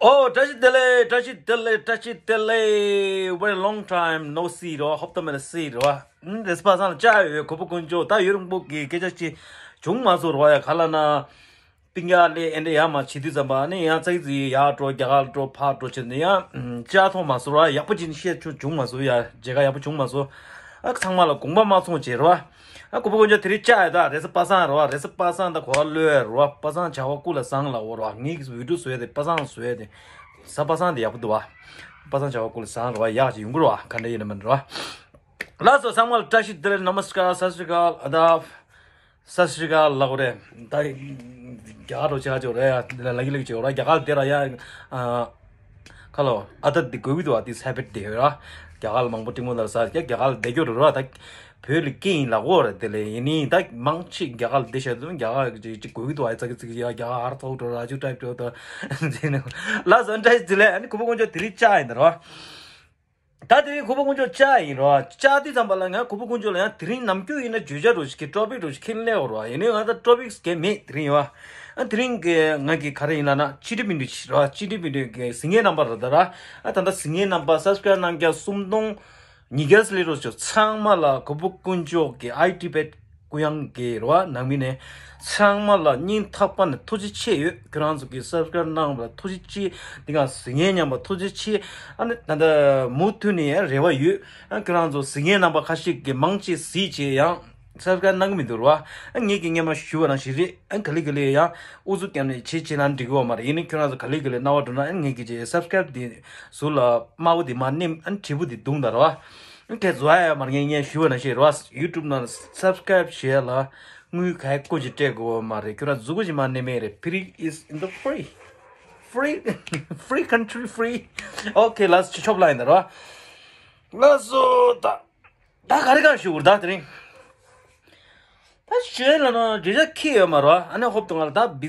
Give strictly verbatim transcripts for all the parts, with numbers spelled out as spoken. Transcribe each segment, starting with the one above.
ཨོ། བཀྲ་ཤིས་བདེ་ལེགས། བཀྲ་ཤིས་བདེ་ལེགས། བཀྲ་ཤིས་བདེ་ལེགས། Very long time no see རོ། ཧོབ་ཏེ་མེད་ལ་སི་རོ། ཨུམ། རེས་པ་སང་ལ་ཅག་ཡོད། གུས་པ་དཀོན་མཆོག་ད་ཡུན་རིང་པོ་གི་སྐད་ཆ་ཅིག་བྱུང་མ་སོང་རོ། ཡ་ག་ལ་ན། པིང་ཡ་ལེ་ཨེ་འདྲ་ཡ་མ་བྱེད་དུས་ཙམ་པ་ནི་ཡང་ཙག་ཙིག་ཡར་འགྲོ། རྒྱ་གར་འགྲོ། ཕར་འགྲོ་བྱས་ནས་ཡང་ཅག་མཐོང་མ་སོང་རོ། ཡག་པོ་ཅིག་ནི་བཤད་ཆོག་བྱུང་མ་སོང་། ཡ་མཇལ་ཁ་ཡག་པོ་བྱུང་མ་སོང་། ཨ། ཚང་མ་ལ་དགོངས་པ་མ་ཚོམ་བྱེད་རོ། ཨ། གུས་པ་དཀོན་མཆོག་དེ་རིང་ཅག་ཡོད་ད། རེས་པ་སང་རོ། རེས་པ་སང་ད་གོ་བ་ལོས་རོ། པ་སང་བྱ་བ་སྐུ་ལ་བཟང་ལ་འོ་རོ། ངའི་བི་ཌིའོ་བཟོ་ཡ་དེ་པ་སང་བཟོ་ཡ་དེ། ས་པ་སང་དེ་ཡག་པོ་འདུག་བ། པ་སང་བྱ་བ་སྐུ་ལ་བཟང་རོ། ཡག་ཅིག་ཡོང་གི་རོ། ག་འདྲ་ཡིན་ན་མིན་རོ། ལགས་སོ། ཚང་མ་ལ་བཀྲ་ཤིས་བདེ་ལེགས། ནམ་སྐར། སྟི་སི་རི་ཨ་ཀཱལ། ཨ་དབ། སྟི་སི་རི་ཨ་ཀཱལ་ལབ་དགོས་རེད། ད་རྒྱ་གར་རོ་ཆ་ཆོག་རེད་ཡ། ལ་ལ་གི་ལ་གི་ཆོག་ར། རྒྱ་གར་དེ་ར་ཡ། ཨ། ཁ་ལོ། ཨ་ད་འདི་དགོས་ཀྱི་འདུག་བ། དེ་ཧེ་བིཊ་དེ་ར། རྒྱ་གར་མང་པོ་ཀྲིང་མོ་ལ་ས་རྒྱ་གར་བསྡད་རྒྱུ་རེད་ར། ད་བོད་ལ་སྐྱེས་ཡིན་ལབ་དགོས་རེད། དེ་ལས་ཡིན་ནི་ད་མང་ཆེ་རྒྱ་གར་བསྡད་བཞག་དུས་རྒྱ་གར་ཅིག་ཅིག་དགོས་ཀྱི་འདུག་བ། ཙག་གི་ཙིག་ཡ། རྒྱ་གར་ཧར་ཐོག་འགྲོ་ར་ཅུ་ཏྲའིབ་འགྲོ་ད་ཟེར་ནས། ལགས་སོ། བཀྲ་ཤིས་བདེ་ལེགས། ཨ་ནི་གུས་པ་དཀོན་མཆོག་དེ་རིང་ཅག་ཡིན་ད་ར། ད་དེ་རིང་གུས་པ་དཀོན་མཆོག་ཅག་ཡིན་རོ། ཅག་དུས་ཙམ་པ་ལ་ང་གུས་པ་དཀོན་མཆོག་ལ་ཡང་དེ་རིང་ནམ་རྒྱུན་ཡིན་ན་བརྗོད་བྱ་འདྲ་ཞིག་གི་ཊོ་པིག་འདྲ་ཞིག་ཁྱེར་སླེབས་ཡོད་རོ། ཡིན་ནའི་ང་ད་ཊོ་པིག་གང་ཡང་མེད་དེ་རིང་ཡོ། ཨ། དེ་རིང་གི་ང་གི་ག་རེ་ཡིན་ལབ་ན། ཆིག་སྒྲིལ་མི་འདུས་རོ། ཆིག་སྒྲིལ་མི་འདུས་གི་གཟིགས་མཁན་རྣམ་པ་རེད་ད་ར། ཨ། ད་ལྟ་གཟིགས་མཁན་རྣམ་པ་སབ་སི་ཀ་རའིབ་གནང་མཁན་སུམ་སྟོང་ཉིས་བརྒྱ་སླེབས་རོགས་བྱོས། ཚང་མ་ལ་གུས་པ་དཀོན་མཆོག་གི་ཨའི་ཊི་པེཌ་གུ་ཡངས་ཀྱི་རོ་ནང་མི་ནས་ཚང་མ་ལ་སྙིང་ཐག་པ་ནས་ཐུགས་རྗེ་ཆེ་ཡོད། ཁྱོད་རང་ཚོ་གི་སབ་སི་ཀ་རའིབ་གནང་བ་ལ་ཐུགས་རྗེ་ཆེ། དེ་ག་གཟིགས་མཁན་རྣམ་པ་ཐུགས་རྗེ་ཆེ། ཨ་ནི་ད་ལྟ་མུ་མཐུད་ནས་རེ་བ་ཡོད། ཨ། ཁྱོད་རང་ཚོ་གཟིགས་མཁན་རྣམ་པ་ཁ་ཤས་ཀྱིས་མང་ཆེ་གཟིགས་བྱས་ཡང་སབ་སི་ཀ་རའིབ་གནང་གི་མི་འདུག་རོ། ཨ། ངེད་ཀྱིས་སྔོན་མ་ཞུས་པ་ནང་བཞིན་རེད། ཨ། ག་ལེ་ག་ལེ་ཡང་ཨུ་ཚུགས་བརྒྱབ་ནས་བྱེད་བྱེད་ན་འགྲིག་གི་ཡོད་མ་རེད། ཡིན་ནའི་ཁྱོད་རང་ཚོ་ག་ལེ་ག་ལེ་གནང་བ་འགྲོ་ན། ཨ། ངེད་ཀྱིས་ཅིག་སབ་སི་ཀ་རའིབ་དེ་ཟུར་ལ་དམར་པོ་དེ་མར་མནན། ཨ། དྲིལ་བུ་དེ་བརྡུངས་ད་རོ། ཨ། དེ་བཟོ་ཡ་ཡོད་མ་རེད། ངས་ངས་ཞུས་པ་ནང་བཞིན་རོ། ཡུ་ཊུབ་ནང་སབ་སི་ཀ་རའིབ་བྱེད་ཡ་ལ་དངུལ་ག་ཡེ་སྐོར་ཅིག་སྤྲད་དགོས་པ་མ་རེད། ཁྱོད་རང་མཛུབ་གུ་ཅིག་མར་མནན་མེད་རེད། Free is in the free. Free. Free country free. ཨོ་ཁེ། ལགས་སོ། ཆོབ་ལ་ཡིན་ད་རོ། ལགས་སོ། ད་ད་ག་རེ་ག་ཞུ་དགོས་རེད་ད་དེ་རིང་། ད་ཞུ་ཡ་ལབ་ན་བརྗོད་བྱ་ཁེ་ཡོད་མ་རེད་བ། ཨ་ནི་ཧོབ་ཏེ་ང་ལ་ད་བི་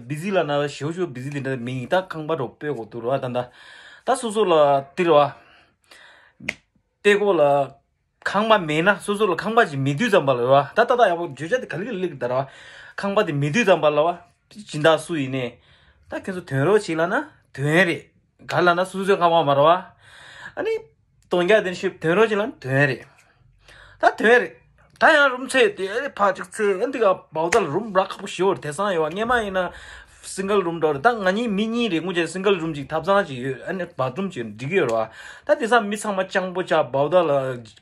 བི་ཟི་ལབ་ན་ཞེ་པོ་ཞེ་པོ་བི་ཟི་དེ་འདྲ་མིན། ད་ཁང་པ་འདྲ་པོ་སྤོ་དགོས་འདུག་རེད་བ། ད་ད་ད་སོ་སོ་ལ་དེ་རེད་བ། སྟེགས་བུ་ལ་ཁང་པ་མེད་ན། སོ་སོ་ལ་ཁང་པ་ཅིག་མེད་དུས་ཙམ་པ་ལ་རེད་བ། ད་ད་ད་ཡག་པོ་བརྗོད་བྱ་དེ་ག་ལེ་ག་ལེ་ད་རེད་བ། ཁང་པ་དེ་མེད་དུས་ཙམ་པ་ལ་བ། སྦྱིན་བདག་སུ་ཡིན་ནའི། ད་ཁྱེད་ཚོ་དོན་རོགས་བྱེད་ལབ་ན་དོན་རེད། ག་ལབ་ན་སོ་སོའི་ཁང་པ་མ་རེད་བ། ཨ་ནི་དོན་རྒྱག་དེ་ནི་ཞིབ་དོན་རོགས་བྱེད་ལབ་ན་དོན་རེད། ད་དོན་རེད། ད་ཡང་རུམ་ཚད་དེ་ཨ་ནི་ཕར་ཅིག་ཚད། ཨ་ནི་འདི་ག་བའོ་ད་ལ་རུམ་རག་ཁག་པོ་ཞེ་པོ་རེད། དེང་སང་ཡོད་བ། སྔོན་མ་ཡིན་ན་སིང་གལ་རུམ་འདྲ་བོ་རེད། ད་ང་གཉིས་མི་གཉིས་རེད། དངོས་ཆ་སིང་གལ་རུམ་ཅིག་ཐབ་ཚང་ཅིག་ཡོད། ཨ་ནི་བཱ་ཐི་རུམ་ཅིག་འགྲིག་གི་ཡོད་རེད་བ། ད་དེང་སང་མི་ཚང་མ་སྤྱང་པོ་ཆགས། བའོ་ད་ལ་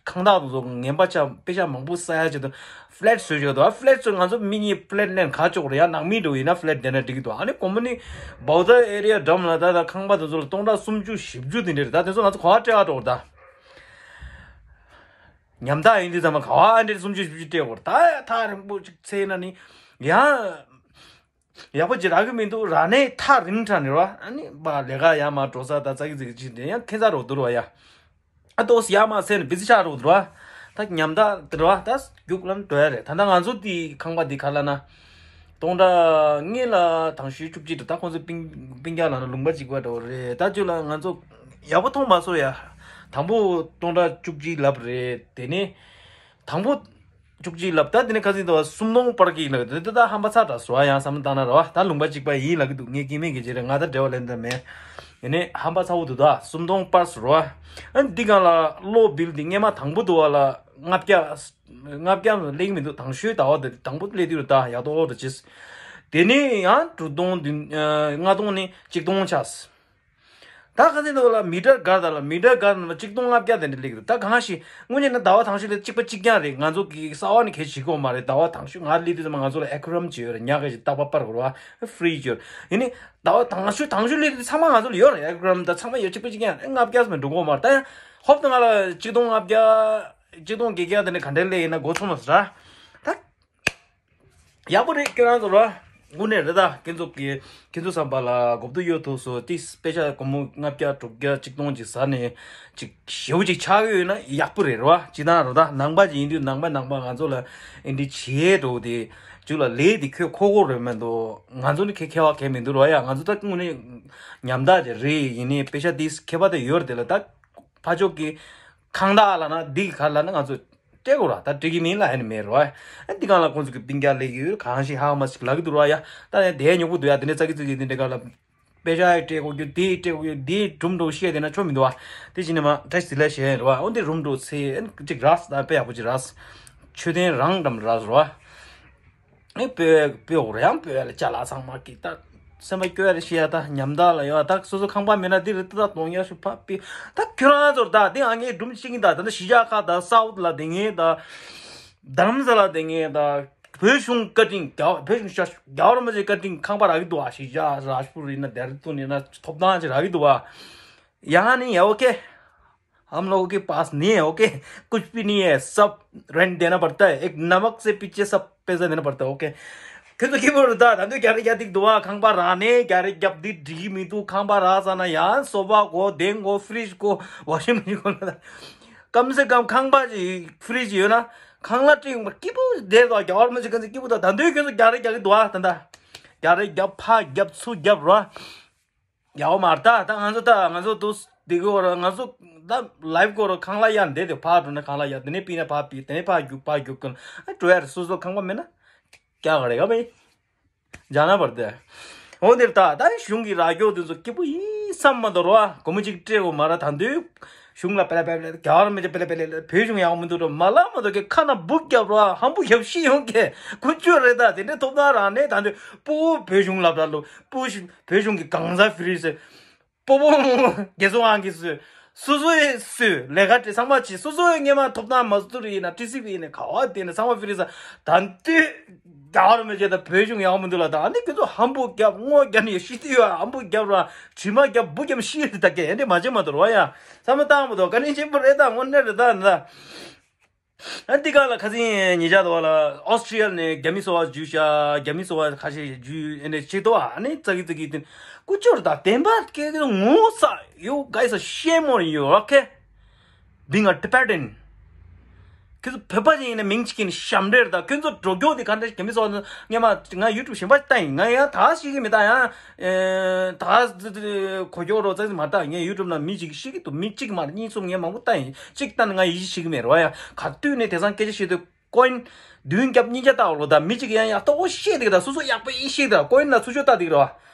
ཁང་བདག་དེ་ཚོ་ངན་པ་ཆགས། པེ་ཤ་མང་པོ་ཟ་ཡ་ཆེད་དུ་ཕ་ལེཊ་བཟོས་བཞག་འདུག་ཨ། ཕ་ལེཊ་བཟོས། ང་ཚོ་མི་གཉིས་ཕ་ལེཊ་ལེན་ག་ཆོག་རེད་ཡ། ནང་མི་འདྲ་བོ་ཡིན་ན་ཕ་ལེཊ་དེ་འདྲ་འགྲིག་གི་འདུག་ཨ་ནི་ཀོ་མ་ནི་བའོ་ད་ཨེ་རི་ཡ་འགྲམ་ལ་ད་ད་ཁང་པ་དེ་ཚོ་ལ་སྟོང་ཕྲག་སུམ་ཅུ་བཞི་བཅུ་དེ་འདྲ་རེད། ད་དེ་ཚོ་ང་ཚོ་ག་པར་སྤྲད་ག་འགྲོ་དགོས་རེད་ད། ཉམ་ཐག་ཡིན་དུས་ཙམ་པ་ག་པར་ཨ་འདྲས་སུམ་ཅུ་བཞི་བཅུ་སྤྲད་དགོས་རེད། ད་ཡ་ཐག་རིང་པོ་ཅིག་ཚད་ན་ནི་ཡང་ཡག་པོ་ཅིག་རག་གི་མི་འདུག་རག་ནའི་ཐག་རིང་དྲགས་ནས་རེད་བ། ཨ་ནི་པ་ལས་ཀ་ཡར་མར་འགྲོ་ས་ད་ཙག་གི་ཙིག་གི་ཅིག་དེ་ཡང་ཁྱད་མཚར་རོ་འདུག་རེད་བ་ཡ། ཨ་ཏོག་ཙམ་ཡར་མར་ཟེར་ནས་བི་ཟི་ཆགས་རོ་འདུག་རེད་བ། ད་ཉམ་ཐག་དེ་རེད་བ། ད་རྒྱུགས་ལམ་འགྲོ་ཡ་རེད། ད་ལྟ་ང་ཚོ་དེ་ཁང་པ་དེ་ག་ལབ་ན། སྟོང་ཕྲག་སྔོན་ལ་དང་ཤོས་བཅུ་གཅིག་དང་། ད་ཁོང་ཚོ་པིང་པིང་རྒྱག་ལབ་ན་ལུང་པ་གཅིག་པ་འདྲ་བོ་རེད། ད་ཅིག་ལ་ང་ཚོ་ཡག་པོ་མཐོང་མ་སོང་ཡ། དང་པོ་སྟོང་ཕྲག་བཅུ་གཅིག་ལབ་རེད། དེ་ནས་དང་པོ་བཅུ་གཅིག་ལབ། ད་དེ་ནས་ཁ་སང་དུ་བ་སུམ་སྟོང་པར་གྱི་ལབ་འདུག་དེ་ད་ཧམ་པ་ཚ་དྲགས་སོང་ཡ། བསམ་བློ་བཏང་ན་རེད་བ། ད་ལུང་པ་གཅིག་པ་ཡིན་ལབ་ཀྱི་འདུག་ངས་སྐྱེ་དམན་གྱི་རྗེས་རེད། ང་ད་འབྲེལ་བ་ལེན་ཐབས་མེད། ཡིན་ནའི་ཧམ་པ་ཚ་བོ་འདུག་ད་སུམ་སྟོང་པར་སུ་རེད་བ། ཨ་འདི་སྒང་ལ་གློག་བིལ་འདི་སྔོན་མ་དང་པོ་དུ་བ་ལ་ལྔ་བརྒྱ། ལྔ་བརྒྱ་སླེབས་མི་འདུག་དང་ཤོས་ཟླ་བ་འདི་དང་པོ་སླེབས་དུས་རེད། ད་ཡག་ཏོག་ཏོ་ཅིག་དེ་ནས་ཡང་དྲུག་སྟོང་བདུན། ལྔ་སྟོང་ནས་གཅིག་སྟོང་ཆགས། ད་ཁ་སང་དུ་ལ་མི་ཊར་སྒར་ད་ལ་མི་ཊར་སྒར་ན་གཅིག་སྟོང་ལྔ་བརྒྱ་དེ་འདྲ་སླེབས་ཀྱི་འདུག་ད་གང་ཞིག་དངོས་གནས་ན་ཟླ་བ་དང་ཤོས་ལ་གཅིག་པ་གཅིག་རྐྱང་རེད། ང་ཚོ་གི་གསར་བ་ནི་གལ་ཆེ་གི་ཡོད་མ་རེད། ཟླ་བ་དང་ཤོས་ང་སླེབས་དུས་ཙམ་པ་ང་ཚོ་ལ་ཨེ་ཀོ་རམ་ཅིག་ཡོད་རེད། ཉག་གི་ཅིག་རྟག་པར་སྤར་དགོས་རེད་བ། ཧྥི་རི་ཅིག་ཡོད་རེད། ཡིན་ནའི་ཟླ་བ་དང་ཤོས་དང་ཤོས་སླེབས་དུས་ཚང་མ་ང་ཚོ་ལ་ཡོད་རེད། ཨེ་ཀོ་རམ་ད་ཚང་མ་ཡོད། གཅིག་པ་གཅིག་རྐྱང་ལྔ་བརྒྱ་ཙམ་འགྲོ་གི་ཡོད་མ་རེད། ད་ཡང་ཧོབ་ཏེ་ང་ལ་གཅིག་སྟོང་ལྔ་བརྒྱ་གཅིག་སྟོང་བརྒྱད་བརྒྱ་དེ་འདྲ་ག་འདྲ་སླེབས་ཡིན་ན་མགོ་ཚོས་མ་སོང་ར། ད་ཡག་པོ་རེད། ཁྱེད་རང་ཚོ་ར་དངོས་གནས་རེད། ད་ཁྱེད་ཚོ་གི་ཁྱེད་ཚོ་བསམ་པ་ལ་གོ་བསྡུར་ཡོད་ཐུབ་སོང་། ཏིས་དཔེ་ཆ་སྒོར་མོ་ལྔ་བརྒྱ་དྲུག་བརྒྱ་གཅིག་སྟོང་ཅིག་ཟ་ནས་ཅིག་ཞེ་པོ་ཅིག་ཆགས་ཡོད་ན་ཡག་པོ་རེད་ར། སྤྱིར་བཏང་ར་ད་ནང་པ་ཅིག་ཡིན་དུས་ནང་པ་ནང་པ་ང་ཚོ་ལ་ཨེ་འདྲ་བྱེད་འགྲོ་དེ་ཅིག་ལ་ལས་དེ་ཁྱོད་ཁོ་ཁོ་རེད་མི་འདུག་ང་ཚོ་ནི་ཁེ་ཁེ་བ་གས་མི་འདུག་ར་ཡ། ང་ཚོ་ད་དངོས་གནས་ཉམ་ཐག་ཅིག་རེད། ཡིན་ནའི་དཔེ་ཆ་ཏིས་མཁས་པ་དེ་ཡོད་རེད། དེ་ལ་ད་ཕ་ཕྱོགས་ཀྱི་ཁང་བདག་ལ་ན་འདི་ག་ལ་ན་ང་ཚོ་སྤྲད་དགོས་ར། ད་སྤྲད་ཀྱི་མིན་ལ་ཨེ་ནི་མེད་ར། ཨ་འདི་གང་ལ་ཁོང་ཚོ་གི་པིང་རྒྱག་ལས་ཀྱི་ཡོད་གང་ཞིག་ཧ་མ་ཞིག་ལབ་ཀྱི་འདུག་ར་ཡ། ད་ཡང་དེ་ཉོ་གི་འདུག་ཡ། དེ་ནས་ཙག་གི་ཙིག་གི་འདི་འདྲ་ག་ལ་ དཔེ་ཆ་ཡི་སྤྲད་དགོས་རྒྱུ་དེ་སྤྲད་དགོས་རྒྱུ་དེ་སྒྲུང་འགྲོ་བཤད་དེ་ན་ཆོ་མི་འདུག་བ། དེ་ཅི་ནས་མ་བཀྲ་ཤིས་བདེ་ལེགས་བཤད་རེད་བ། འོ་འདི་སྒྲུང་འགྲོ་ཚེ་ཨན་ཅིག་རགས་ད་དཔེ་ཡག་པོ་ཅིག་རགས། མཆོད་རྟེན་རང་འགྲམ་རགས་རེད་བ། ཨེ་སྤོས་སྤོས་འོ་རེད་ཡང་སྤོས་ལ་ཅ་ལག་ཚང་མ་གི་ད་སེམས་པ་སྐྱོ་ཡ་རེད་ཤི་ཡ་ད་ཉམ་ཐག་ལ་ཡོད་ད་སོ་སོ་ཁང་པ་མེད་ན་འདི་རེད་ད་གཏོང་ཡ་ཤུ་ཕ་པི་ད་ཁྱོད་རང་ཚོར་ད་དེ་ཨ་ངའི་སྒྲུང་ཤེས་ཀྱིན་ད་ད་ད་གཞིས་ཆགས་ཁག་ད་སའུ་ཐི་ལ་དེ་ངའི་ད་རྡ་རམ་ས་ལ་དེ་ངའི་ད་བོད་གཞུང་བཀའ་དྲིན་རྒྱ་བོད་གཞུང་ཤ་རྒྱ་བོར་མ་བྱས་བཀའ་དྲིན་ཁང་པ་རག་གི་འདུག་ཨ་གཞིས་ཆགས་རཱཇ་པུར་ཡིན་ན་ལྡེ་ར་ལྡུན་ཡིན་ན་ཐོབ་ཐང་ཅིག་རག་གི་འདུག་ཨ། ཡང་ནི་ཡ་ཨོ་ཁེ། हम लोगों के पास नहीं है, ओके? कुछ भी नहीं है, सब रेंट देना पड़ता है। एक नमक से पीछे सब पैसा देना पड़ता है, ओके? ཁྱོད་ཚོ་སྐྱིད་པོ་རེད་ད། ད་དུང་རྒྱ་རེ་རྒྱག་སྡིག་འདུག་བ། ཁང་པ་རག་ནས་རྒྱ་རེ་རྒྱབ་སྡིག་འགྲིག་གི་མི་འདུག་ཁང་པ་རག་ས་ན་ཡང་སོ་ཕ་དགོས་གདན་དགོས་ཕི་རིཇ་དགོས་ཝ་ཤིང་མེ་ཤིན་དགོས་ན། ཀམ་སེ་ཀམ་ཁང་པ་ཅིག་ཕི་རིཇ་ཡོད་ན་ཁང་གླ་སྤྲད་ཡོང་པ་སྐྱིད་པོ་བསྡད་འདུག་རྒྱ་བོར་མ་ཅིག་ཁ་ཚིག་སྐྱིད་པོ་འདུག་ད་དུང་ཁྱོད་ཚོ་རྒྱ་རེ་རྒྱག་གི་འདུག་བ། ད་ད་རྒྱ་རེ་རྒྱབ་ཕ་རྒྱབ་ཚུར་རྒྱབ་རོ། ཡག་པོ་མ་རེད་ད། ད་ང་ཚོ་ད་ང་ཚོ་དུ་འདི་གོ་ར་ང་ཚོ་ད་ལའིབ་གོ་ར་ཁང་གླ་ཡར་འདེད་དེ་ཕར་འགྲོ་ན་ཁང་གླ་ཡར་དེ་ནས་པི་ན་ཕར་པི་དེ་ནས་ཕར་རྒྱུག་ཕར་རྒྱུག་ཀུན་ཨ་འགྲོ་ཡ་རེད། སོ་སོ་ཁང་པ་མེད་ན་རྒྱག་ག་རེ་ག་མེད་རྒྱག་ན་བར་དེ་འོ་འདིར་ད་ད་གཞུང་གི་ར་སྐྱོ་དེ་ཚོ་སྐྱིད་པོ་ཡིན་བསམ་མ་འདོར་བ་སྒོར་མོ་གཅིག་སྤྲད་དགོས་མ་ར་ད་འདོད། གཞུང་ལ་པེ་ལ་པེ་ལ་རྒྱ་བར་མི་བྱེད་པེ་ལ་པེ་ལ་བོད་གཞུང་ཡག་མི་འདུག་རོ་མ་ལ་མ་འདུག་གི་ཁ་ན་སྦུག་རྒྱབ་རོ་ཧམ་སྦུག་རྒྱབ་ཤི་ཡོང་གི་ཀུན་སྤྱོད་རེད་ད། དེ་འདྲའི་ཐོབ་ཐང་རང་ནས་ད་འདོད་སྤུ་གུ་བོད་གཞུང་སློབ་གྲྭ་ལོ་སྤུ་གུ་བོད་གཞུང་གི་གང་ཟག་ཕི་རི་སི་སྤོ་བོ་རྒྱལ་སྲུང་ཨང་གི་སུ་སོ་སོའི་སུ་ལས་ཀ་བྲེལ་ཚང་མ་བྱེད་སོ་སོའི་སྔས་མ་ཐོབ་ཐང་མ་སུ་རི་ཡིན་ན་ཏི་སི་བི་ཡིན་ན་ག་བ་དེ་ནས་ཚང་མ་ཕི་རི་ས་ད་འདོད། རྒྱ་བར་མི་བྱེད་ད་བོད་གཞུང་ཡག་མི་འདུག་ལ་ད་ཨ་ནི་ཁྱོད་ཚོ་ཧམ་སྦུག་རྒྱབ་སྔོ་རྒྱབ་ནས་ཤི་དུས་ཡོད་ཧམ་སྦུག་རྒྱབ་ར་དྲི་མ་རྒྱབ་སྦུག་རྒྱབ་ཤི་ད་གས་ཨ་འདྲས་མ་བྱེད་མ་འདོར་བ་ཡ། བསམ་བློ་བཏང་མ་འདུག་ག་ནས་ཆེན་པོ་རེད་ད་དངོས་གནས་རེད་ད་ན། ཨ་འདི་ག་ལ་ཁ་སང་ཉེ་ཆར་དུ་བ་ལ་ཨོ་སི་ཀྲི་ཡ་ནས་རྒྱ་མི་སོ་བ་འཇུས་ཤག་རྒྱ་མི་སོ་བ་ཁ་ཤས་འཇུས་ཨ་ནས་ཆེ་དོ་ཨ་ནས་ཙག་གི་ཙག་གི་དེ་ཀུ་ཅོར་ད་བདེན་པ་སྐད་ངོ་ས། You guys are shame on you, okay? Being a Tibetan. ཁྱོད་ཚོ་བོད་པ་ཅིག་ཡིན་ན་མིང་གཅིག་ཡིན་ཞབས་འདྲེར་དང་ཁྱོད་ཚོ་འགྲོ་རྒྱུ་དེ་ག་འདྲ་རྒྱ་མི་སོགས་ངས་མ་ང་ཡུ་ཊུབ་གཞན་པ་ལྟ་ཡིན། ང་ཡང་ད་ཤེས་ཀྱི་མི་ལྟ་ཡང་ད་གོ་རྒྱུ་རོ་ཙག་ཙིག་མ་ལྟ། ངས་ཡུ་ཊུབ་ནང་མི་གཅིག་ཤེས་ཀྱི་འདུག་མི་གཅིག་མ་གཉིས་གསུམ་ངས་མང་པོ་ལྟ་ཡིན། གཅིག་ལྟ་ན་ང་ཡིད་ཆེས་བྱེད་ཀྱི་མེད་རོ། ཡ་ག་དུས་ནས་དེང་སང་སྐད་ཆ་བཤད་དུས་ཀོ་ཡིན་བདུན་བརྒྱབ་གཉིས་བརྒྱ་ལྟ་བ་ལོ་ད་མི་གཅིག་ཡང་ཡག་ཏོག་ཤེས་འདུག་ད་སོ་སོ་ཡག་པོ་ཡིན་ཤེས་འདུག་ཀོ་ཡིན་ལ་ཚུར་ཕྱོགས་ལྟ་འདུག་རོ།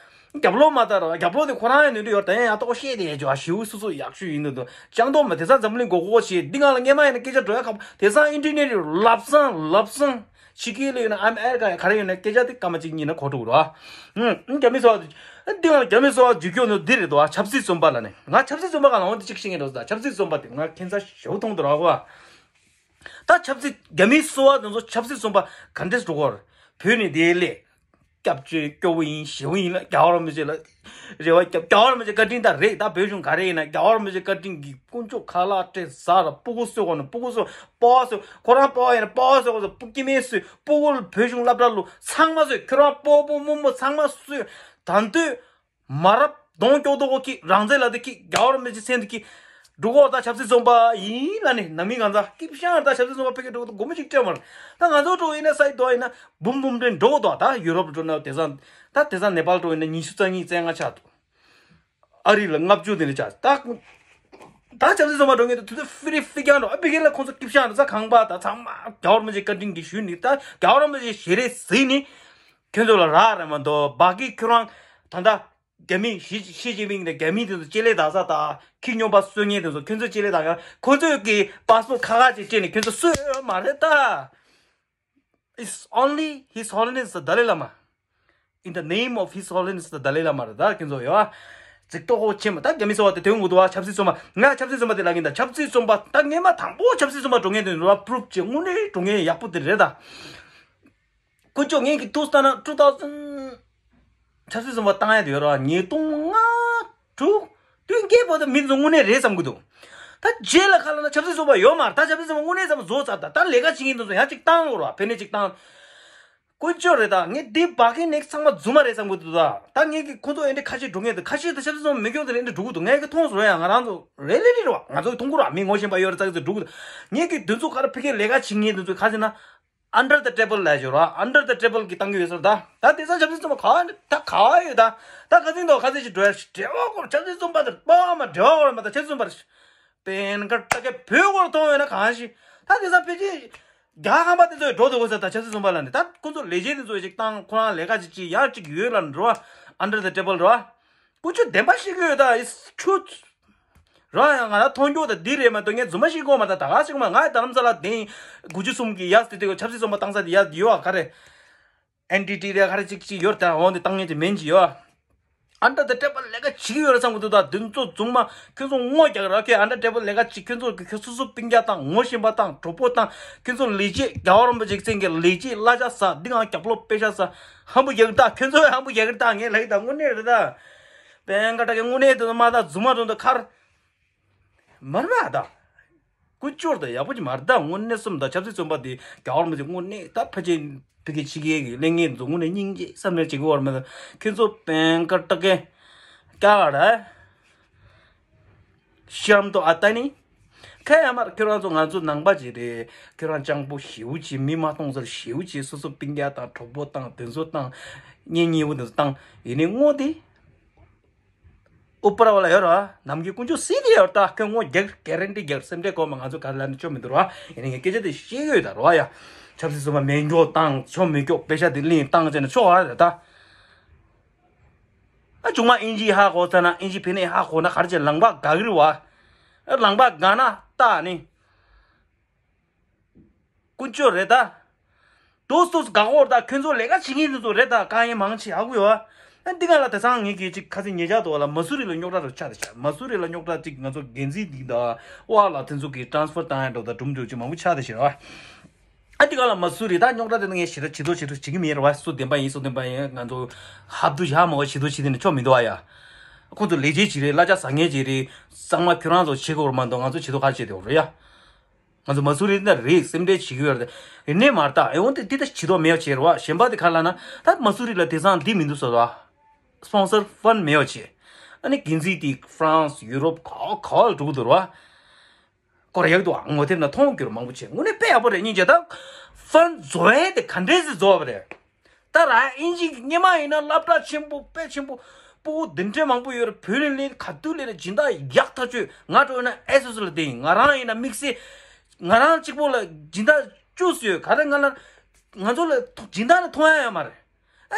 རྒྱབ་ལོགས་མ་ལྟ་རོགས། རྒྱབ་ལོགས་དེ་ཁོ་རང་ཡང་ནུས་འདོད་ཡོད་ད་ཡང་ཡང་ཏོག་བཤད་དེ་ཡང་ཅོ་ཞིའུ་སུ་སུ་ཡག་ཤོས་ཡིན་འདུག་འདུག་ཅང་ཏོག་མ་དེ་ཚང་འཛམ་གླིང་མགོ་སྐོར་བྱེད་འདི་ང་ལ་སྔས་མ་ཡིན་ན་སྐད་ཆ་འགྲོ་ཡ་ཁག་པོ་དེ་ཚང་ཨིན་ཊར་ནེཊ་ལབ་སང་ལབ་སང་ཕྱི་རྒྱལ་ལ་ཡོད་ན་ཨ་མེ་རི་ཀ་ཡ་ག་རེ་ཡོད་ན་སྐད་ཆ་དེ་སྐར་མ་གཅིག་གཉིས་ན་གོ་འགྲོ་རོགས། ཨ་རྒྱ་མི་སོགས་འདི་ང་རྒྱ་མི་སོགས་འཇུ་སྐྱོ་ནོ་འདི་རེད་དོ། ཆབ་སྲིད་བཙོན་པ་ལ་ནི་ང་ཆབ་སྲིད་བཙོན་པ་ག་ལ་འོང་དེ་གཅིག་ཤེས་ངེས་རོགས། ཆབ་སྲིད་བཙོན་པ་དེ་ང་ཁྱེད་ཚ་ཞེ་པོ་མཐོང་འདུག་རོགས། ད་ཆབ་སྲིད་རྒྱ་མིའི་སོ་བ་དེ་ཚོ་ཆབ་སྲིད་བཙོན་པ་ག་འདྲས་འགྲོ་གོ་ར། བོད་ནས་དེ་ལས་སྐྱབས་བཅོལ་སྐྱོ་བོ་ཡིན་ཞེ་བོ་ཡིན་ལ་རྒྱ་བར་མི་བྱེད་ལ། རེ་བ་སྐྱབས་རྒྱ་བར་མི་བྱེད་བཀའ་དྲིན་ད་རེད། ད་བོད་གཞུང་ག་རེ་ཡིན་ན་རྒྱ་བར་མི་བྱེད་བཀའ་དྲིན་གྱི་དཀོན་མཆོག་ཁ་ལག་སྤྲད་ཟ་ར་སྤུ་གུ་གསོད་གོ་ན་སྤུ་གུ་གསོད་སྤོ་བ་གསོད་ཁོ་རང་སྤོ་བ་ཡིན་ན་སྤོ་བ་གསོད་གོ་ས་སྤུ་སྐྱེ་དམན་གསོད་སྤུ་གུ་བོད་གཞུང་སློབ་གྲྭ་ལོ་ཚང་མ་གསོད་ཁྱོད་རང་སྤོ་བོ་རྨོ་མོ་ཚང་མ་གསོད་ད་འདོད། མ་རབས་གདོང་སྐྱོ་དོ་གོ་ཁྱི་རང་བཙན་ལ་དེ་ཁྱི་རྒྱ་བར་མི་ཅི་སེང་དེ་ཁྱི་འགྲོ་གོ་ད་ཆབ་སྲིད་བཙོན་པ་ཡིན་ལ་ནི་ནང་མི་གང་ཟག་སྐྱིད་ཤང་ད་ཆབ་སྲིད་བཙོན་པ་ཕེ་ཁེ་འགྲོ་གོ་ད་སྒོ་མོ་ཅིག་སྤྲད་མར་ད་ང་ཚོ་འགྲོ་ཡིན་ན་སའི་དོ་ཡིན་ན་འབུམ་འབུམ་དྲན་འགྲོ་གོ་ད་ད་ཡུ་རོབ་འགྲོ་ན་དེ་ཚང་ད་དེ་ཚང་ནེ་པཱལ་འགྲོ་ཡིན་ན་ཉི་ཤུ་རྩ་གཉིས་རྩ་ལྔ་ཆགས་འདུག་ཨ་རི་ལ་ལྔ་བཅུ་དེ་ནས་ཆགས་ད་ད་ཆབ་སྲིད་བཙོན་པ་འགྲོ་ངེས་དུ་དུས་ཚོད་ཕི་རི་ཕི་ཀྱང་འགྲོ་ཨ་ཕི་ཁེ་ལ་ཁོང་ཚོ་སྐྱིད་ཤང་ད་ཚ་ཁང་པ་ད་ཚང་མ་རྒྱ་བར་མི་ཅི་བཀའ་དྲིན་གྱི་ཞུས་ནི་ད་རྒྱ་བར་མི་ཅི་ཞེ་རེ་ཟིན་ནི་ཁྱོད་ཚོ་ལ་རག་རེད་མ་གཏོགས་བ་གི་ཁྱོད་རང་ད་ད། རྒྱ་མི་ཞི་ཞི་ཅིན་ཕིང་དང་རྒྱ་མི་དེ་ཚོ་ལྕེ་ལེ་དག་ས་དང་ཁྱི་སྨྱོན་པ་གསོད་མཁན་དེ་ཚོ་ཁྱོད་ཚོ་ལྕེ་ལེ་དག་ཡང་ཁོ་ཚོས་ཀྱི་པཱ་སི་པོར་ཁ་ཁ་ཅིག་སྤྲད་ནས་ཁྱོད་ཚོ་གསོད་ཡོད་མ་རེད་ད། It's only His Holiness the Dalai Lama. In the name of His Holiness the Dalai Lama རེད་ད་ཁྱོད་ཚོ་ཡོད་ཨ། ཚིག་ཏོག་ཧོ་ཆེ་མ་ད་རྒྱ་མི་སོ་བ་དེ་དོན་དགོས་འདུག་ཨ། ཆབ་སྲིད་བཙོན་པ་ང་ཆབ་སྲིད་བཙོན་པ་དེ་ལ་ངན་ད་ཆབ་སྲིད་བཙོན་པ་ད་ངན་མ་དང་པོ་ཆབ་སྲིད་བཙོན་པ་འགྲོ་ངན་དེ་རོ་པུ་རུབ་ཅེ་དངོས་གནས་འགྲོ་ངན་ཡག་པོ་དེ་རེད་ད། དཀོན་མཆོག་ངེད་ཀྱི་ཐུགས་ལྟ་ན་two thousand ཆབ་སྲིད་བཙོན་པ་བཏང་ཡ་དེ་ཡོད་ར་ཉིས་སྟོང་ལྔ་དྲུག་བདུན་བརྒྱད་བར་དུ་མི་ཚོ་དངོས་གནས་རེད་བསམ་གི་འདུག་ད་རྗེས་ལ་ཁ་ལ་ན་ཆབ་སྲིད་བཙོན་པ་ཡོད་མ་རེད་ད། ཆབ་སྲིད་བཙོན་པ་དངོས་གནས་བསམ་བཟོ་ཚར་ད་ད་ལས་ཀ་བྱེད་མཁན་དེ་ཚོ་ཡང་གཅིག་བཏང་ལོ་ར་ཕན་ནས་གཅིག་བཏང་། དཀོན་མཆོག་རེད་ད་ངས་འདི་བ་གི་ནེག་ཚང་མ་རྫུན་མ་རེད་བསམ་གི་འདུག་ད་ད་ངེད་ཀྱི་ཁོ་ཚོ་ཨེ་འདྲ་ཁ་ཤས་འགྲོ་མཁན་དེ་ཁ་ཤས་ད་ཆབ་སྲིད་བཙོན་པ་མི་སྐྱོང་དེ་ཨེ་འདྲ་འགྲོ་གི་འདུག་ངས་ཀྱི་མཐོང་སོང་ཡ་ང་རང་ཚོ་རེ་ལེ་རེ་རེ་བ་ང་ཚོ་གི་མཐོང་གི་ར་མི་ངོ་ཤེས་པ་ཡོད་ར་ཙག་ཙིག་འགྲོ་གི་འདུག་ངེད་ཀྱི་དེ་ཚོ་ག་ར་ཕི་ཁེ་ལས་ཀ་བྱེད་མཁན་དེ་ཚོ་ཁ་ཤས་ན། Under the table ལ་ཞོར་བ་under the table གི་བཏང་གི་ཡོད་ཟེར་ད། ད་དེ་ཚང་ཆབ་སྲིད་བཙོན་པ་ག་ད་ག་ཡོད་ད། ད་ག་ཚིག་འདུག་ག་ཚིག་ཅིག་འགྲོ་ཡ་ཞིག་འབྲེལ་བ་སྐོར་ཆབ་སྲིད་བཙོན་པ་དེར་པ་མ་འབྲེལ་བ་སྐོར་མ་ད་ཆབ་སྲིད་བཙོན་པ་རེད། པེན་ཀར་ད་གེ་བོད་སྐོར་མཐོང་ཡོད་ན་གང་ཞིག་ད་དེ་ཚང་ཕལ་ཆེར་རྒྱ་ཁང་པ་དེ་ཚོ་འགྲོ་འདུག་གོ་ཟེར་ད་ཆབ་སྲིད་བཙོན་པ་ལ་ནི་ད་ཁོ་ཚོ་ལས་བྱེད་དེ་ཚོ་ཞིག་བཏང་ཁོ་རང་ལས་ཀ་ཅིག་ཅིག་ཡར་ཅིག་ཡོད་ལ་འགྲོ་བ་under the table འགྲོ་བ། ཀུན་སྤྱོད་བདེན་པ་ཤེས་ཀྱི་ཡོད་ད། ཨིས་ཆུ་རང་ཡང་ང་ལ་མཐོང་རྒྱུ་ད་འདི་རེད་མ་གཏོགས་ངས་རྫུན་མ་ཤེས་གོ་མ་ད། ད་ག་ཤེས་གོ་མ། ང་ཡི་ད་ལམ་ས་ལ་དེང་དགུ་བཅུ་གསུམ་གྱི་ཡ་དེ་དེ་ཆབ་སྲིད་བཙོན་པ་བཏང་ས་དེ་ཡ་ཡོད་ག་རེད། ཨེན་ཌི་ཊི་རེད་ག་རེ་ཅིག་ཅིག་ཡོད་ད། འོང་དེ་བཏང་ངེས་ཅིག་མིན་ཅིག་ཡོད། ཨ་འདྲ་དེ་སྤྲད་པ་ལས་ཀ་བྱེད་ཀྱི་ཡོད་རེད་བསམ་གི་འདུག་ད་དེ་ཚོ་རྫུན་མ། ཁྱོད་ཚོ་ངོ་རྒྱག་ར། ཁྱོད་ཨ་འདྲ་སྤྲད་པ་ལས་ཀ་ཅིག་ཁྱོད་ཚོ་གི་ཁྱོད་སོ་སོ་སྤུན་ཀྱག་དང་ངོ་ཤེས་པ་དང་གྲོགས་པོ་དང་ཁྱོད་ཚོ་ལས་བྱེད་རྒྱལ་བ་རིན་པོ་ཆེ་བཙན་གྱི་ལས་བྱེད་གླ་ཆ་ཟ། འདི་གང་རྒྱབ་ལོགས་པེ་ཤ་ཟ། ཧམ་པ་རྒྱག་གི་ད། ཁྱོད་ཚོ་ཧམ་པ་རྒྱག་གི་ད། ངས་ལབ་ཡི་ད་དངོས་གནས་རེད་ད། པེན་ཀ་ཏ་གི་དངོས་གནས་དེ་མ་ད་རྫུན་མ་རྫུན་ད་ཁར། མར་མ་ད། ཀུ་ཅོར་ད་ཡག་པོ་ཅིག་མར་ད། དངོས་གནས་སོམ་ད་ཆབ་སྲིད་བཙོན་པ་དེ་རྒྱལ་བ་རིན་པོ་ཆེ་དངོས་གནས་ད་ཕལ་ཆེར་ཕ་གི་ཕྱི་རྒྱལ་གྱི་གླེང་ངེས་ཚོ་དངོས་གནས་སྙིང་རྗེ་བསམ་ནས་བྱེད་ཀྱི་བར་མེད། ཁྱོད་ཚོ་པེན་ཀ་ཏ་ཀེ་ཀ་ག་ར་ཤམ་དོ་ཨ་ཏ་ནི་ཁ་ཡ་མར། ཁྱོད་རང་ཚོ་ང་ཚོ་ནང་པ་ཅིག་རེད། ཁྱོད་རང་སྤྱང་པོ་ཞེའུ་ཅིག་མི་མ་མཐོང་ཟེར་ཞེའུ་ཅིག་སོ་སོ་སྤུན་ཀྱག་དང་གྲོགས་པོ་དང་དེ་ཚོ་དང་གཉེན་ཉེ་བོ་དེ་ཚོ་དང་ཡིན་ནི་དངོས་དེ། ཨུ་པ་ར་བ་ལ་ཡོད་ར། ནམ་གྱི་ཀུན་སྤྱོད་སྲིད་དེ་ཡོད་ད། ཁྱོད་ངོ་རྒྱག་གེ་རན་ཊི་རྒྱག་སེམས་ཁྲལ་གོ་མ། ང་ཚོ་ག་རེ་ལབ་ནས་ཆོ་མི་འདུག་ར། ཡིན་ནའི་ངས་སྐད་ཆ་དེ་བཤད་ཡོད་ད་ར་ཡ། ཆབ་སྲིད་བཙོན་པ་མེད་མགྱོགས་བཏང་ཆོ་མི་མགྱོགས་པེ་ཤ་དེ་ལིང་བཏང་བྱས་ནས་ཆོ་བ་རེད་ད། ཨ་ཆུང་མ་ཨིན་ཇི་ཧ་གོ་ཚ་ན་ཨིན་ཇི་ཕི་ནས་ཧ་གོ་ན་ག་རེ་བྱས་ལང་པ་དགའ་གི་རེད་བ། ལང་པ་དགའ་ན་ལྟ་ནི། ཀུན་སྤྱོད་རེད་ད། དུས་དུས་ག་གོ་ད་ཁྱོད་ཚོ་ལས་ཀ་བྱེད་མཁན་དེ་ཚོ་རེད་ད། དཀའ་ངལ་མང་ཆེ་ཧ་གོ་ཡོད། ཨ་འདི་ག་ལ་དེ་སང་ངེད་ཀྱི་ཅིག་ཁ་སང་ཉེ་ཆར་དུ་བ་ལ་མ་སུ་རི་ལ་རྙོག་དྲ་རུ་ཆགས་ཏེ་ཤག་མ་སུ་རི་ལ་རྙོག་དྲ་ཅིག་ང་ཚོ་འགན་འཛིན་འདི་ད་བ་ལ་དེ་ཚོ་གི་ཊ་རན་སི་ཕར་བཏང་ཡ་འགྲོ་ད་གྲུམ་འགྲོ་ཅིག་མང་པོ་ཆགས་ཏེ་ཤག་ཨ་འདི་ག་ལ་མ་སུ་རི་ད་རྙོག་དྲ་དེ་ནི་ངས་ཞེ་དྲག་བྱེད་དོ་བྱེད་ཀྱི་མེད་རེད་བ། སུ་བདེན་པ་ཡིན་སུ་བདེན་པ་ཡིན། ང་ཚོ་ཧབ་ཏུ་ཡ་མ་བ་བྱེད་དོ་བྱེད་དེ་ནི་ཆོ་མི་འདུག་ཨ་ཡ། ཁོང་ཚོ་ལས་བྱེད་ཅིག་རེད། གླ་ཆ་ཟ་མཁན་ཅིག་རེད། ཚང་མ་ཁྱོད་རང་ཚོ་བྱེད་དགོས་རེད་མ་གཏོགས་ང་ཚོ་བྱེད་དོ་ག་རེ་བྱེད་དེ་རེད་ཡ། ང་ཚོ་མ་སུ་རི་ནས་རེད། སེམས་ཁྲལ་བྱེད་ཀྱི་ཡོད་རེད། ཡིན་ནའི་མ་རེད་ད། ཨེ་འོན་ཏེ་འདི་ལྟ་བྱེད་དོ་མེད་བྱེད་རེད་བ། གཞན་པ་དེ་ག་ལ་ན་ད་མ་སུ་རི་ལ་དེང་སང་འདི་མི་འདུག་ཟེར་བ། སྤོན་སར་ཕན་མེད་བྱེད། ཨ་ནི་འགན་འཛིན་དེ་ཧྥ་རན་སི་ཡུ་རོབ་ག་ག་བ་ལ་འགྲོ་གི་འདུག་རེད་བ། སྐོར་ཡག་འདུག་ངོ་དེབ་ན་མཐོང་གི་རེད་མང་པོ་བྱེད། དངོས་གནས་དཔེ་ཡག་པོ་རེད་སྙིང་རྗེ་ད། ཕན་བཟོ་ཡས་དེ་ག་འདྲས་སེ་བཟོ་བ་རེད། ད་ར་ཨིན་ཇི་གི་སྔོན་མ་ཡིན་ན་སློབ་གྲྭ་ཆེན་པོ་དཔེ་ཆེན་པོ་སྤུ་གུ་འདི་འདྲས་མང་པོ་ཡོད་རེད། བོད་ནས་ལས་ག་དུས་ལས་ནས་སྦྱིན་བདག་ཡག་ཐག་ཆོད། ང་འགྲོ་ཡིན་ན་ཨེ་སོ་སི་ལ་བསྡད་ཡིན། ང་རང་ཡིན་ན་དམིགས་བསལ་ང་རང་གཅིག་པོ་ལ་སྦྱིན་བདག་བཅུ་ཙམ་ཡོད། ག་རེ་ང་ལ་ང་ཚོ་ལ་སྦྱིན་བདག་ནི་མཐོང་ཡ་ཡོད་མ་རེད། ཨ་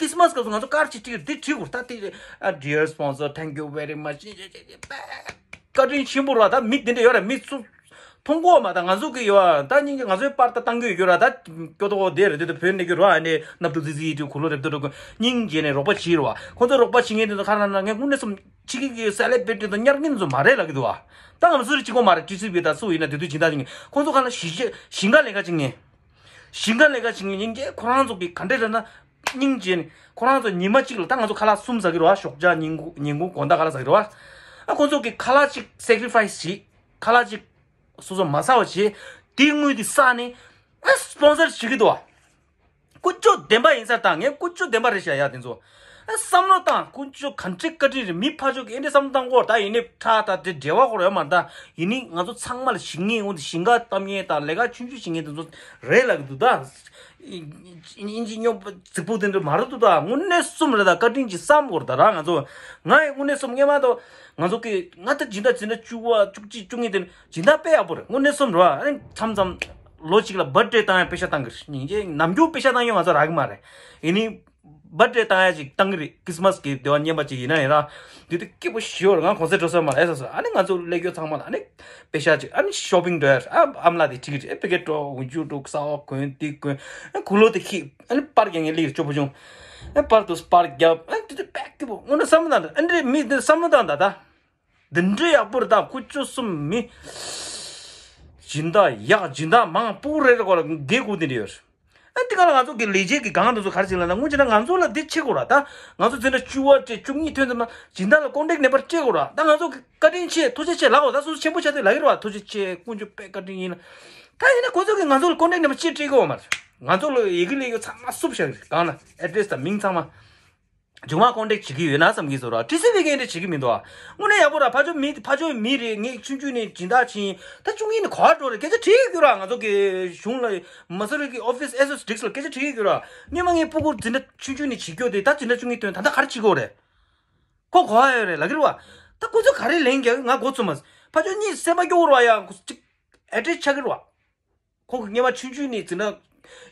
ཁྲིས་མས་སྐབས་སུ་ང་ཚོ་ཀར་ཅིག་བྲིས་འདི་བྲིས་དགོས་ད། དེ་ཨ་Dear sponsor, thank you very much. བཀའ་དྲིན་ཆེན་པོ་ར། ད་མི་འདི་འདྲས་ཡོད་ར། མི་སུ་མཐོང་གོ་མ་ད། ང་ཚོ་གི་ཡོད་ད་སྙིང་རྗེ། ང་ཚོའི་པར་ད་བཏང་གི་ཡོད་ར། ད་སྐྱོ་ཏོག་དེ་རེད་དེ། ད་བོད་ནས་གི་ར་ཨ་ནི་སྣབས་དུ་ཙི་ཙི་དུ་གུ་ལོ་རེབ་ཏོ་རོ་སྙིང་རྗེ་ནས་རོགས་པ་བྱེད་ར་བ། ཁོ་ཚོ་རོགས་པ་བྱེད་མཁན་དེ་ཚོ་ཁ་ན་ན་ངས་དངོས་གནས་སོམ་ཕྱི་གི་གི་སེ་ལེ་བི་རི་ཊི་དང་ཉར་མཁན་ཚོ་མ་རེད་ལབ་གི་འདུག་བ། ད་ང་ཚོ་རེ་གཅིག་པོ་མ་རེད། ཊི་སི་བི་དང་སུ་ཡིན་ན་དེ་དུས་སྦྱིན་བདག་བྱེད་མཁན། ཁོ་ཚོ་ཁ་ན་ཞི་ཞི་ཞིང་ཁ་ལས་ཀ་བྱེད་མཁན། ཞིང་ཁ་ལས་ཀ་བྱེད་མཁན་སྙིང་རྗེ། ཁོ་རང་ཚོ་གི་ག་འདྲས་ལབ་ན། སྙིང་རྗེ་ནས་ཁོ་རང་ཚོ་ཉི་མ་གཅིག་ལ་ད་ང་ཚོ་ཁ་ལག་གསུམ་ཟ་གི་རེད་བ། ཞོགས་ཇ་ཉིན་གུང་ཉིན་གུང་དགོང་དག་ཁ་ལག་ཟ་གི་རེད་བ། ཨ་ཁོ་ཚོ་གི་ཁ་ལག་གཅིག་སེ་ཀི་རི་ཕ་ཡི་སི་བྱེད། ཁ་ལག་གཅིག་སོ་སོ་མ་ཟ་བ་བྱེད། དེའི་དངུལ་དེ་བསགས་ནས་ཨ་སྤོན་སར་བྱེད་ཀྱི་འདུག་བ། ཀུན་སྤྱོད་བདེན་པ་ཡིན་ས་དང་། ངས་ཀུན་སྤྱོད་བདེན་པ་རེད་བཤད་ཡ་དེ་ཚོ། ཨ་བསམ་བློ་བཏང་། ཀུན་སྤྱོད་ག་འདྲས་བཀའ་དྲིན་རེད། མི་ཕར་ཕྱོགས་ཀྱི་ཨེ་འདྲས་བསམ་བློ་བཏང་གོ་ད། ཡིན་ནའི་ཁྲ་ད་དེ་འབྲེལ་བ་ཁོ་ར་ཡོད་མ་རེད་ད། ཡིན་ནའི་ང་ཚོ་ཚང་མ་ལ་ཞིག་ངེས་འོང་དེ་ཞིང་ཁ་གཏམ་ངེས་དང་ལས་ཀ་ཆུང་ཆུང་ཞིག་ངེས་དེ་ཚོ་རེད་ལབ་གི་འདུག་ད། ཨིན་ཇི་སྨྱོ་རྫིག་པོ་དེ་འདྲ་མ་རེད་འདུག་ད། དངོས་གནས་སོམ་རེད་ད། བཀའ་དྲིན་གྱིས་བསམ་དགོས་རེད་ད་ར། ང་ཚོ་ང་ཡི་དངོས་གནས་སོམ་སྔོན་མ་དང་ང་ཚོ་གི་ང་ད་སྦྱིན་བདག་སྦྱིན་བདག་བཅུ་བ་བཅུ་གཅིག་བཅུ་གཉིས་དེ་སྦྱིན་བདག་དཔེ་ཡག་པོ་རེད། དངོས་གནས་སོམ་རེད་བ། ཨ་ནི་མཚམས་མཚམས་ལོ་གཅིག་ལ་བར་ཐི་ཌེ་བཏང་ཡ་པེ་ཤ་བཏང་གི་རེད། སྙིང་རྗེ་ནམ་རྒྱུན་པེ་ཤ་བཏང་ཡོང་ང་ཚོ་རག་གི་མ་རེད། ཡིན་ནའི་བར་ཐི་ཌེ་བཏང་ཡ་ཅིག་བཏང་གི་རེད། ཁྲིས་མས་གི་དེ་བ་བརྙན་པ་ཅིག་ཡིན་ན་ཡིན་ར། དེ་དུས་སྐྱིད་པོ་ཞེ་པོ་རེད། ང་གོང་ཚད་འགྲོ་ས་མ་རེད་ཨེ་ཟེར་སོང་། ཨ་ནི་ང་ཚོ་སླེབས་རྒྱུ་ཚང་མ་ལ་ཨ་ནི་པེ་ཤ་ཅིག་ཨ་ནི་ཤོ་པིང་འགྲོ་ཡ། ཨ་ཨ་མ་ལགས་དེ་ཁྲིད་ཀྱི་རེད། ཨེ་ཕ་གི་འགྲོ། འོ་ཇུ་འགྲོ། ས་འོག་གོན་དེ་གོན། ཨ་གུ་ལོ་དེ་ཁྱེར། ཨ་ནི་པར་རྒྱག་མཁན་སླེབས་སྐྱོ་པོ་བྱུང་། ཨ་པར་དུ་པར་རྒྱབ། ཨ་དེ་དུས་དཔེ་སྐྱིད་པོ། དངོས་གནས་བསམ་བློ་བཏང་། ཨ་འདྲས་མི་འདི་བསམ་བློ་བཏང་ད་ད། འདི་འདྲའི་ཡག་པོ་རེད་ད། ཁུ་ཆུ་གསུམ་མི། སྦྱིན་བདག་ཡག་སྦྱིན་བདག་མང་པོ་རེ་རེ་སྐོར་ལ་དགེ་དགུ་འདི་འདྲ་ཡོད། ཨ་འདི་ག་ལ་ང་ཚོ་གི་ལས་བྱེད་ཀྱི་སྒང་དེ་ཚོ་ག་རེ་བྱེད་ལབ་ན། དངོས་བྱས་ན་ང་ཚོ་ལ་འདི་བྱེད་དགོས་ར་ད། ང་ཚོ་འཛིན་གྲྭ་བཅུ་པ་བཅས་བཅུ་གཉིས་ཐོན་ཙམ་ན་སྦྱིན་བདག་ལ་ཀོན་ཊེག་ནམ་བར་སྤྲད་དགོས་ར་ད། ང་ཚོ་གི་བཀའ་དྲིན་ཆེ་ཐུགས་རྗེ་ཆེ་ལབ་དགོས། ད་སོ་སོ་ཆེན་པོ་ཆགས་དུས་ལབ་ཀྱི་རེད་བ། ཐུགས་རྗེ་ཆེ། ཀུན་སྤྱོད་དཔེ་བཀའ་དྲིན་ཡིན་ལ། ད་ཡིན་ན་ཁོ་ཚོ་གིས་ང་ཚོ་ལ་ཀོན་ཊེག་ནམ་བར་ཅིག་སྤྲད་དགོས་བ་མ་རེད། ང་ཚོ་ལ་ཡི་གེ་ལས་ཡོད་ཚང་མ་བསུབ་བཞག་གི་རེད། གང་ན་ཨེ་ཌི་རེ་སི་དང་མིང་ཚང་མ། མཇུག་མ་ཀོན་ཊེག་བྱེད་ཀྱི་ཡོད་ན་བསམ་གྱི་སོ་ར། ཊི་སི་ཝི་གིས་འདི་བྱེད་ཀྱི་མི་འདུག་ཨ། དངོས་གནས་ཡག་པོ་ར། ཕར་ཕྱོགས་མི་ཕར་ཕྱོགས་མི་རེད། ངས་ཆུང་ཆུང་ནས་སྦྱིན་བདག་ཕྱིན། ད་ཆུང་ངུ་ནས་ག་པར་འགྲོ་རེད། སྐད་ཆ་དྲིས་ཡོད་ར། ང་ཚོ་གི་གཞུང་ལ་མ་སུ་རི་གི་ཨོ་ཕི་སི་ཨེ་སོ་སི་སྒྲིག་སོ་ལ་སྐད་ཆ་དྲིས་ཡོད་ར། སྔོན་མ་ངའི་སྤུ་གུར་འཛིན་གྲྭ་ཆུང་ཆུང་ནས་བྱེད་རྒྱུ་དེ་ད་འཛིན་གྲྭ་བཅུ་གཉིས་ཐོན། ད་ལྟ་ག་རེ་བྱེད་དགོས་རེད། ཁོ་ག་པར་ཡོད་རེད་ལབ་ཀྱི་རེད་བ། ད་ཁོ་ཚོ་ག་རེ་ལན་རྒྱག་གི། ང་མགོ་ཚོས་མ་སོང་། ཕར་ཕྱོགས་གཉིས་སེམས་པ་སྐྱོ་བོ་ར་ཡ། ཁོ་ཚོ་གཅིག་ཨེ་ཌི་རེ་སི་ཆགས་ཀྱི་རེད་བ། ཁོ་གི་སྔོན་མ་ཆུང་ཆུང་ནས་འཛིན་གྲྭ་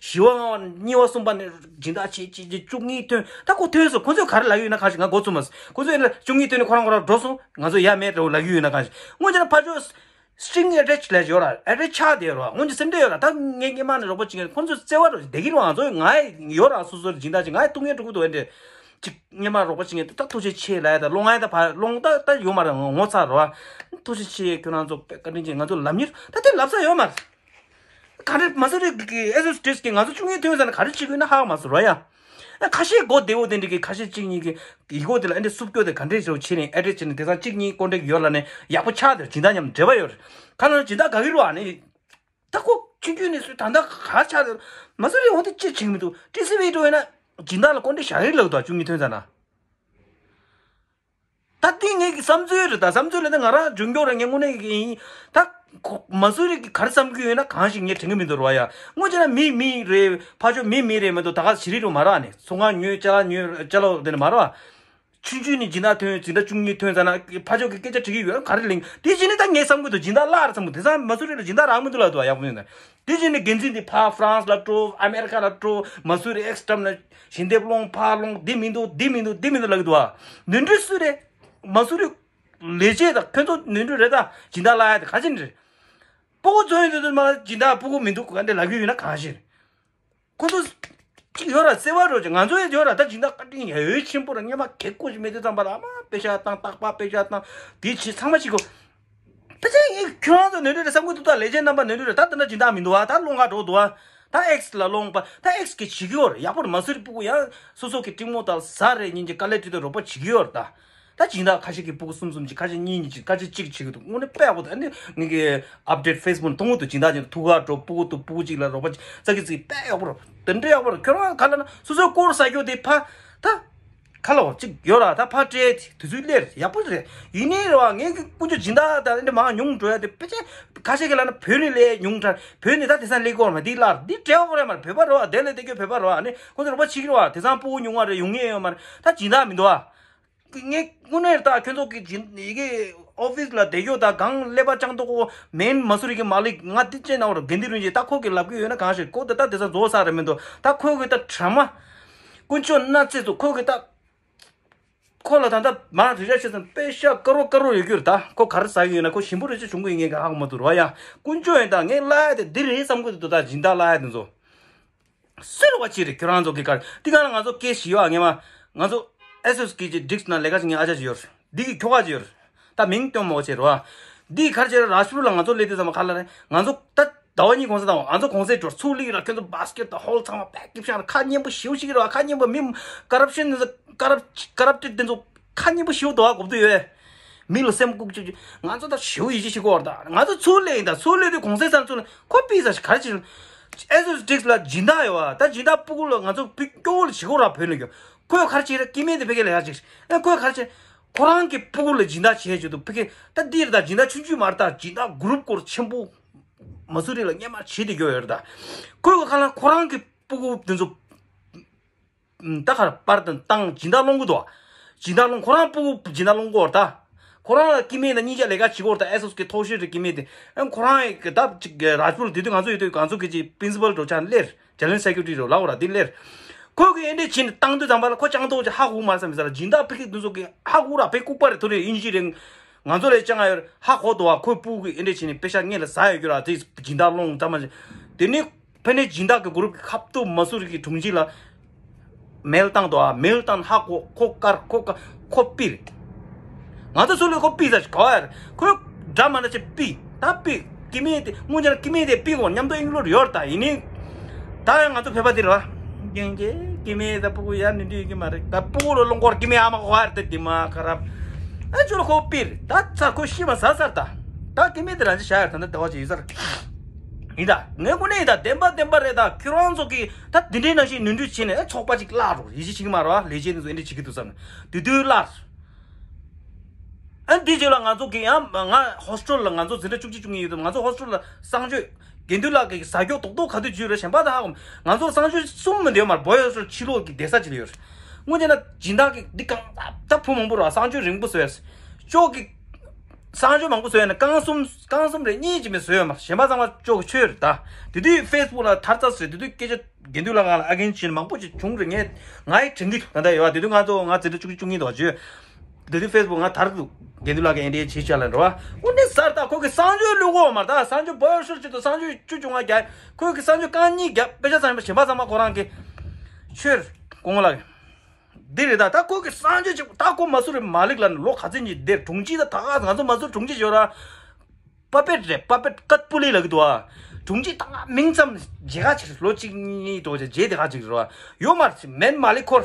བཞི་པ་ལྔ་པ་གཉིས་པ་གསུམ་པ་ནས་སྦྱིན་བདག་བྱེད་བྱེད་བྱེད་བཅུ་གཉིས་ཐོན། ད་ཁོ་ཐོན་སོང་། ཁོ་ཚོས་ག་རེ་ལབ་ཡོད་ན། གང་ཞིག་ང་མགོ་བཙུམས་མ་སོང་། ཁོ་ཚོས་ཡིན་ན་བཅུ་གཉིས་ཐོན་ནས་ཁོ་རང་ཁོ་རང་འགྲོ་སོང་། ང་ཚོ་ཡ་མེད་འགྲོ་ལབ་ཡོད་ན། གང་ཞིག་སྔོན་ཆད་ན་ཕར་ཕྱོགས་སི་ཊིང་ཨེ་ཊེཆ་ལབ་ཡོད་ར། ཨེ་ཊེཆ་ཆགས་བསྡད་ཡོད་ར། སྔོན་ཆད་སེམས་ཁྲལ་ཡོད་ར། ད་ངས་སྔོན་མ་ནས་རོགས་པ་བྱེད་མཁན་ཁོ་ཚོས་བརྩེ་བ་རོགས་བྱེད་བསྡད་ཀྱི་རེད་བ། ང་ཚོ་ང་ཡོད་ར། སོ་སོར་སྦྱིན་བདག་བྱེད། ང་ཡི་ཐུགས་ངལ་འགྲོ་གི་འདུག་ཨེ་འདྲས། ཅིག་སྔོན་མ་རོགས་པ་བྱེད་མཁན་ད་ཐུགས་རྗེ་ཆེ་ལབ་ཡ། ད་སློང་ཡ་ད་ཕར་སློང་ད་ད་ཡོད་མ་རེད། ངོ་ཚ་ར་བ། ཐུགས་རྗེ་ཆེ། ཁྱོད་རང་ཚོ་དཔེ་བཀའ་དྲིན་ཆེ། ང་ཚོ་ལབ་མྱོང་། ད་དེ་ལབ་ས་ཡོད་མ་རེད། ག་རེ་མ་སུ་རི་གི་ཨེ་སོ་སི་ཊི་གིས་ང་ཚོ་བཅུ་གཉིས་ཐོན་ཟེར་ན་ག་རེ་བྱེད་དགོས་ན་ཧ་གོ་མ་སོང་ར་ཡ། ཨ་ཁ་ཤས་མགོ་བདེ་བོ་དེ་འདྲ་གི་ཁ་ཤས་གཅིག་གཉིས་ཀྱིས་ཡི་གེ་དེ་ལ་ཨེ་འདྲ་སུབ་སྐྱོ་དེ་ག་འདྲས་ཤོག་བྱས་ནས་ཨེ་འདྲས་བྱས་ནས་དེང་སང་གཅིག་གཉིས་ཀོན་ཊེག་ཡོད་ལ་ནས་ཡག་པོ་ཆགས་དེ་སྦྱིན་བདག་མཉམ་འབྲེལ་བ་ཡོད་རེད། ཁ་ལ་སྦྱིན་བདག་ག་གི་རུ་ཨ་ནི། ད་ཁོ་ཆུང་ཆུང་ནས་སུས་ད་ལྟ་ག་ཆགས་དེ་མ་སུ་རི་འོང་དེ་ཅི་བྱེད་མི་འདུག་ཊི་སི་ཝི་འགྲོ་ཡིན་ན་སྦྱིན་བདག་ལ་ཀོན་ཊེག་བཞག་གི་ལབ་འདུག་བཅུ་གཉིས་ཐོན་ཟེར་ན། ད་འདི་ངེད་ཀྱི་བསམ་ཚུལ་རེད། ད་བསམ་ཚུལ་ལ་ད་ང་རང་འཇོན་སྐྱོ་རེད། ངས་དངོས་གནས་ཀྱི་ཡིན། ད་ཁོ་མ་སུ་རི་གི་ག་རེ་བསམ་གྱི་ཡོད་ན་གང་ཞིག་ངས་དྲན་གྱི་མི་འདུག་ར་བ་ཡ། དངོས་བྱས་ན་མི་མི་རེད། ཕར་ཕྱོགས་མི་མི་རེད་མ་གཏོགས་ད་ག་ཞི་རི་རུ་མ་ར་ནས་ཚོང་ཁང་ཉོས་ཅ་ལག་ཉོས་ཅ་ལག་དེ་ནས་མ་ར་བ། ཆུང་ཆུང་ནས་སྦྱིན་བདག་ཐོན། སྦྱིན་བདག་བཅུ་གཉིས་ཐོན་ཟེར་ན་ཕར་ཕྱོགས་ཀྱི་སྐད་ཆ་དྲི་གི་ཡོད། ག་རེ་གླེང་དེ་བྱས་ནས་ད་ངས་བསམ་གྱི་འདུག་སྦྱིན་བདག་བརླག་རེད་བསམ་གྱི་འདུག་དེང་སང་མ་སུ་རི་ལ་སྦྱིན་བདག་རག་མི་འདུག་ལབ་འདུག་ཡག་པོ་མིན་ན། དེ་བྱས་ནས་འགན་འཛིན་དེ་ཕར་ཧྥ་རན་སི་ལ་འགྲོ། ཨ་མེ་རི་ཁ་ལ་འགྲོ། མ་སུ་རི་ཨེག་སི་ཊམ་ལ་ཞལ་འདེབས་སློང་། ཕར་སློང་། འདི་མི་འདུག་འདི་མི་འདུག་འདི་མི་འདུག་ལབ་ཀྱི་འདུག་ཨ། ནོར་འཁྲུལ་སུ་རེད། མ་སུ་རི་ལས་བྱེད་དང་ཁྱོད་ཚོ་ནོར་འཁྲུལ་རེད། ད་སྦྱིན་བདག་བརླག་ཡ་དེ་ག་ཅི་ནས་རེད། སྤུ་གུ་འཚོ་ཡོང་དུས་ཚོད་མ་སྦྱིན་བདག་སྤུ་གུ་མི་འདུག་ག་འདྲ་ལབ་ཀྱི་ཡོད་ན་གང་ཤེས། ཁོ་ཚོ་གཅིག་ཡོད་ར། བརྩེ་བ་རོགས་ཀྱི་ང་ཚོ་ཡོད་ར། ད་སྦྱིན་བདག་བཀའ་དྲིན་ཡ་ཡོད་ཆེན་པོ་ར། སྔོན་མ་གེ་ཀོ་ཞིག་མེད་དུས་ཙམ་པ་ལ་ཨ་མ་པེ་ཤ་བཏང་། རྟག་པར་པེ་ཤ་བཏང་། དེ་བྱེད། ཚང་མ་བྱེད་དགོས། ཕལ་ཆེར་ངས་ཁྱོད་རང་ཚོ་ནོར་འཁྲུལ་རེད་བསམ་གྱི་འདུག་ད་ལས་བྱེད་རྣམ་པ་ནོར་འཁྲུལ་རེད། ད་དེ་འདྲ་སྦྱིན་བདག་མི་འདུག་ཨ། ད་སློང་ག་འགྲོ་འདུག་ཨ། ད་ཨེག་སི་ལ་སློང་པ། ད་ཨེག་སི་གིས་བྱེད་ཀྱི་ཡོད་རེད། ཡག་པོ་རེད། མ་སུ་རི་སྤུ་གུ་ཡང་སོ་སོ་གི་ཀྲིང་མོ་དང་ཟ་རེད། ཉིན་གྱི་དཀའ་ལས་འཕྲད་དུས་རོགས་པ་བྱེད་ཀྱི་ཡོད་རེད་ད། ད་སྦྱིན་བདག་ཁ་ཤས་ཀྱིས་སྤུ་གུ་གསུམ་གསུམ་ཅིག་ཁ་ཤས་གཉིས་གཉིས་ཅིག་ཁ་ཤས་གཅིག་བྱེད་ཀྱི་འདུག་དངོས་གནས་དཔེ་ཡག་པོ་འདུག་ཨ་ནི་ངེད་ཀྱི་ཨབ་ཌེཊ་ཕེ་སི་བུག་ནང་མཐོང་གི་འདུག་སྦྱིན་བདག་ཅིག་ཐུག་ག་འགྲོ། སྤུ་གུ་དང་སྤུ་གུ་གཅིག་ལ་རོགས་པ་ཙག་གི་ཙིག་དཔེ་ཡག་པོ་རེད། དེ་འདྲ་ཡག་པོ་རེད། ཁྱོད་རང་ག་ལ་ན་སོ་སོའི་སྐོར་ཟ་རྒྱུ་དེ་ཕ་ད་ག་ལ་བ་ཅིག་ཡོད་ར། ད་ཕ་སྤྲད་དུས་ཚོད་སླེབས་ཡག་པོ་རེད། ཡིན་ནའི་རེད་བ། ངེད་ཀྱི་དཀོན་མཆོག་སྦྱིན་བདག་ད་འདི་འདྲ་མང་ཉུང་འགྲོ་ཡ་དེ་ཕལ་ཆེར་ཁ་ཤས་ཀྱི་ལ་ན་བོད་ནས་སླེབས་ཉུང་དྲགས། བོད་ནས་ད་དེང་སང་སླེབས་ཀྱི་ཡོད་མ་རེད། འདི་སླར་འདི་འབྲེལ་བ་རེད་མ་རེད། བོད་པ་རེད་བ། དེ་ལས་དེ་སྐྱོ་བོད་པ་རེད་བ། ཨ་ནི་ཁོང་ཚོ་རོགས་པ་བྱེད་ཀྱི་རེད་བ། དེང་སང་སྤུ་གུ་ཉུང་བ་རེད། ཡོང་ངེས་ཡོད་མ་རེད། ད་སྦྱིན་བདག་མི་འདུག་བ། ངས་དངོས་གནས་ད་ཁྱོད་ཚོ་གི་སྦྱིན་ཡི་གེ་ཨོ་ཕི་སི་ལ་བསྡད་ཡོད། ད་གང་ཀླད་པ་ཅང་ཏོག་གོ་མེན་མ་སུ་རི་གི་མ་ལིག་ང་འདི་བྱས་ན་བར་དགེ་འདུན་རིན་ཆེན་ད་ཁོ་གི་ལབ་ཀྱི་ཡོད་ན་གང་ཞིག་ཁོ་ད་ད་དེ་ཚ་རྫོགས་ས་རེད་མི་འདུག་ད་ཁོ་གི་ད་དྲ་མ་དཀོན་མཆོག་མནའ་ཚེ་ཚོ་ཁོ་གི་ད་ཁོ་ལ་ད་ད་མ་རི་ཇེག་ཤན་པེ་ཤ་ཀ་རོ་ཀ་རོ་ཡོད་རྒྱུ་རེད། ད་ཁོ་ག་རེ་ཟ་གི་ཡོད་ན། ཁོ་ཞིམ་པོ་རེ་ཅིག་བྱུང་གི་ཡིན་ངེས་ག་ཧ་གོ་མ་ཐུབ་རོ་ཡ། དཀོན་མཆོག་ཡིན་ད་ངས་ལབ་ཡ་དེ་འདི་རེད་བསམ་གི་འདུག་ད་སྦྱིན་བདག་ལབ་ཡ་དེ་ཚོ། སུས་རོགས་པ་བྱེད་རེད། ཁྱོད་རང་ཚོ་གི་གར་འདི་ག་ལ་ང་ཚོ་སྐད་ཞིག་ཡོད་ཨ། ངས་མ་ང་ཚོ་ཨེ་སོ་སི་གི་ཅིག་སྒྲིག་ན་ལས་ཀ་བྱེད་མཁན་ཨ་ཅག་ཅིག་ཡོད་རེད། འདི་གི་ཁྱོ་ག་ཅིག་ཡོད་རེད། ད་མིང་སྟོན་མོ་བྱེད་རོགས་ཨ། འདི་གར་བྱེད་ར་རཱཇ་པུར་ལ་ང་ཚོ་སླེབས་དུས་ཙམ་པ་ག་ལ་རེད། ང་ཚོ་ད་ཟླ་བ་གཉིས་གུང་སེང་བཏང་བ། ང་ཚོ་གུང་སེང་འགྲོ་ཚུར་སླེབས་ར་ཁྱོད་ཚོ་བྷ་སི་ཀེཊ་དང་ཧོལ་ཚང་མ་པེག་རྒྱབ་ཤག་ར། ཁ་སྙན་པོ་ཞེ་པོ་ཞིག་རེད་བ། ཁ་སྙན་པོ་མི་ཀ་རབ་ཤན་ཀ་རབ་ཀ་རབ་ཊེཌ་དེ་ཚོ་ཁ་སྙན་པོ་ཞེ་པོ་འདུག་བ། གོ་བསྡད་ཡོད། མི་ལ་སེམས་ལྐུགས་བྱེད་རྒྱུ། ང་ཚོ་ད་ཞེ་པོ་ཡིད་ཆེས་བྱེད་ཀྱི་ཡོད་རེད་ད། ང་ཚོ་ཚུར་སླེབས་ཡིན་ད། ཚུར་སླེབས་དུས་གུང་སེང་ཚར་ཚུར་ལ་ཁོ་པི་ས་ཞིག་ག་རེ་བྱེད། ཨེ་སོ་སི་སྒྲིག་ལ་སྦྱིན་བདག་ཡོད་བ། ད་སྦྱིན་བདག་སྤུ་གུ་ལ་ང་ཚོ་པི་སྐྱོ་བོ་ལ་བྱེད་ཀྱི་ཡོད་ར། བོད་ལ་གྱོན་ཁོས་ག་རེ་བྱེད་ར། སྐྱེ་དམན་དེ་ཕ་གི་ལ་ཡག་ཅིག་རེད། ཁོས་ག་རེ་བྱེད། ཁོ་རང་གི་སྤུ་གུ་ལ་སྦྱིན་བདག་བྱེད་བྱེད་དུ་ཕ་གི་ད་འདི་རེད་ད། སྦྱིན་བདག་ཆུང་ཆུང་མ་རེད་ད། སྦྱིན་བདག་གུ་རུབ་སྐོར་ཆེན་པོ་མ་སུ་རི་ལ་སྔོན་མ་བྱེད་དེ་ཡོད་ཡོད་རེད་ད། ཁོས་ག་ཁ་ལ་ཁོ་རང་གི་སྤུ་གུ་དེ་ཚོ་ད་གར་པར་དང་བཏང་སྦྱིན་བདག་སློང་གི་འདུག་སྦྱིན་བདག་སློང་། ཁོ་རང་སྤུ་གུ་སྦྱིན་བདག་སློང་གི་ཡོད་རེད་ད། ཁོ་རང་ལ་སྐྱེ་དམན་དང་གཉིས་ཆ་ལས་ཀ་བྱེད་ཀྱི་ཡོད་རེད་ད། ཨེ་སོ་སི་གི་ཐོག་ཤོས་རེད་སྐྱེ་དམན་དེ། ཨ་ཁོ་རང་གི་ད་ཅིག་རཱཇ་པུར་དེ་དུས་ང་ཚོ་ཡོད་དུས་ང་ཚོ་གི་ཅིག་པི་རིན་སི་པལ་འགྲོ་ཆ་སླེབས། ཇེ་ནེ་རལ་སེ་ཀེ་རེ་ཊི་རེད་ལབ་ར། དེ་སླེབས། ཁོས་གི་ཨེ་འདྲས་བྱས་ནས་བཏང་དུས་ཙམ་པ་ལ་ཁོ་ཅང་ཏོག་ཅིག་ཧ་གོ་མ་བསམ་ས་ལ། སྦྱིན་བདག་ཕ་གི་དེ་ཚོ་གི་ཧ་གོ་ར། དཔེ་ལྐུགས་པ་རེད། ཐོ་རེ་དབྱིན་ཇི་རེད། ང་ཚོ་ལས་ཅང་ཡོད་ཧ་གོ་འདུག་བ། ཁོས་སྤུ་གུ་གི་ཨེ་འདྲས་བྱས་ནས་པེ་ཤ་སྔོན་ལ་ཟ་ཡོད་རྒྱུ་ར། དེ་སྦྱིན་བདག་སློང་ཙམ་མ་བྱས། དེ་ནས་ཕ་ནས་སྦྱིན་བདག་གི་གུ་རུབ་ཁ་ཐུག་མ་སུ་རི་གི་དྲུང་ཆེ་ལ་མེལ་བཏང་འདུག་ཨ། མེལ་བཏང་ཧ་གོ། ཁོ་དཀར་ཁོ་དཀར་ཁོ་པིར། ང་ཚོ་ཚུར་ལ་ཁོ་པིར་ཟ་ཞིག་ག་བ་ཡར་ཁོས་འདྲ་མ་འདྲ་ཅིག་པིར། ད་པིར་སྐྱེ་དམན་དེ་དངོས་གནས་སྐྱེ་དམན་དེ་པིར་གོ་མཉམ་དུ་ཨིན་ལོར་ཡོད་ད། ཡིན་ནའི་ད་ཡང་ང་ཚོ་བོད་པ་དེ་རེད་བ། རྒན་གྱི་སྐྱེ་དམན་ད་སྤུ་གུ་ཡར་ནི་འདྲི་ཡོད་ཀྱི་མ་རེད། ད་སྤུ་གུ་ལ་སློང་སྐོར་སྐྱེ་དམན་ཨ་མ་གོ་བ་ཡར་དེ་དེ་མ་ཁ་རབ། ཨ་ཅོ་ལ་ཁོ་པིར་ད་ཚ་ཁོ་ཤི་མ་ཟ་ཚར་ད། ད་སྐྱེ་དམན་དེ་རང་ཅི་བྱ་ཡར་ད་ད་ཟླ་བ་ཅིག་ཡོད་ཚར། ཡིན་ད། ངའི་དངོས་གནས་ཡིན་ད། བདེན་པ་བདེན་པ་རེད་ད། ཁྱོད་རང་ཚོ་གིས་ད་འདི་འདྲའི་ནང་བཞིན་ནོར་འཁྲུལ་བྱས་ནས་ཨེ་ཚོགས་པ་ཅིག་བརླག་འགྲོ། ཡིད་ཆེས་བྱེད་ཀྱི་མ་རེད་བ། ལས་བྱེད་འདི་ཚོ་ཨེ་འདྲ་བྱེད་ཀྱི་འདུག་བསམ་ནས་དེ་དུས་བརླག་སོང་། ཨ་འདི་རྗེས་ལ་ང་ཚོ་གིས་ཡང་ང་ཧོ་སི་ཊེལ་ལ་ང་ཚོ་འཛིན་གྲྭ་བཅུ་གཅིག་བཅུ་གཉིས་ཡོད་དུས་ང་ཚོ་ཧོ་སི་ཊེལ་ལ་གསང་སྤྱོད་དགེ་འདུན་ལགས་ཀྱིས་ཟ་རྒྱུ་རྡོག་རྡོག་ག་དུས་བརྗོད་རེད་གཞན་པ་ད་ཧ་གོ། ང་ཚོ་གསང་སྤྱོད་གསུམ་མི་འདུག་ཡོད་མ་རེད། བོད་ཡོད་སོ་ཕྱི་ལོགས་ཀྱི་བསྡད་ས་ཅིག་ལ་ཡོད་རེད། དངོས་བྱས་ན་སྦྱིན་བདག་གིས་འདི་གང་ད་བུ་མང་པོ་རེད་བ། གསང་སྤྱོད་རིང་པོ་བཟོས་ཡོད་རེད། ཅོག་གི་གསང་སྤྱོད་མང་པོ་བཟོས་ཡོད་ན་རྐང་གསུམ་རྐང་གསུམ་རེ་གཉིས་ཅིག་མིན་བཟོས་ཡོད་མ་རེད། གཞན་པ་ཚང་མ་ཅོག་ཆོས་རེད་ད། དེ་དུས་ཕེ་སི་བུག་ལ་ཐར་ཚར་ཟེར། དེ་དུས་སྐད་ཆ་དགེ་འདུན་ལགས་ང་ལ་ཨ་གིན་བྱས་ནས་མང་པོ་ཅིག་བྱུང་རེད། ངས་ང་ཡི་དྲན་གི་ད་ལྟ་ཡོད་པ། དེ་དུས་ང་ཚོ་ང་འཛིན་གྲྭ་བཅུ་གཅིག་བཅུ་གཉིས་དོ་བརྗོད། དེ་དུས་ཕེ་སི་བུག་ང་དར་འདུག་དགེ་འདུན་ལགས་ཀྱིས་ཨེ་འདྲའི་བྱས་བྱས་ལ་འགྲོ་བ། དངོས་གནས་གསར་ད་ཁོ་གི་གསང་སྤྱོད་བླུག་གོ་མ་རེད་ད། གསང་སྤྱོད་བོད་ཤོར་ཆེད་དུ་གསང་སྤྱོད་བཅུ་བཅོ་ལྔ་རྒྱག་ཁོ་གི་གསང་སྤྱོད་རྐང་གཉིས་རྒྱབ་དཔེ་ཆ་ཚང་མ་གཞན་པ་ཚང་མ་ཁོ་རང་གི་ཆོས་རེད། སྐུ་ངོ་ལགས། འདི་རེད་ད། ད་ཁོ་གི་གསང་སྤྱོད་ཅིག་ད་ཁོ་མ་སུ་རི་མ་ལིག་ལ་ནི་ལོ་ག་ཚོད་ཉིད་འདིར་དྲུང་ཆེ་ད་ད་ག་ང་ཚོ་མ་སུ་དྲུང་ཆེ་ཡོད་ར། པ་པེད་རེད། པ་པེད་ཀད་པུ་ལི་ལ་གི་དུ་ཨ། དྲུང་ཆེ་ད་མིང་ཙམ་མཇལ་ཁ་ཅིག་ལོ་གཅིག་གཉིས་དོ་ཅེ་མཇལ་དེ་ག་ཅིག་རེད་བ། ཡོད་མ་རེད། མེན་མ་ལིག་ཁོར་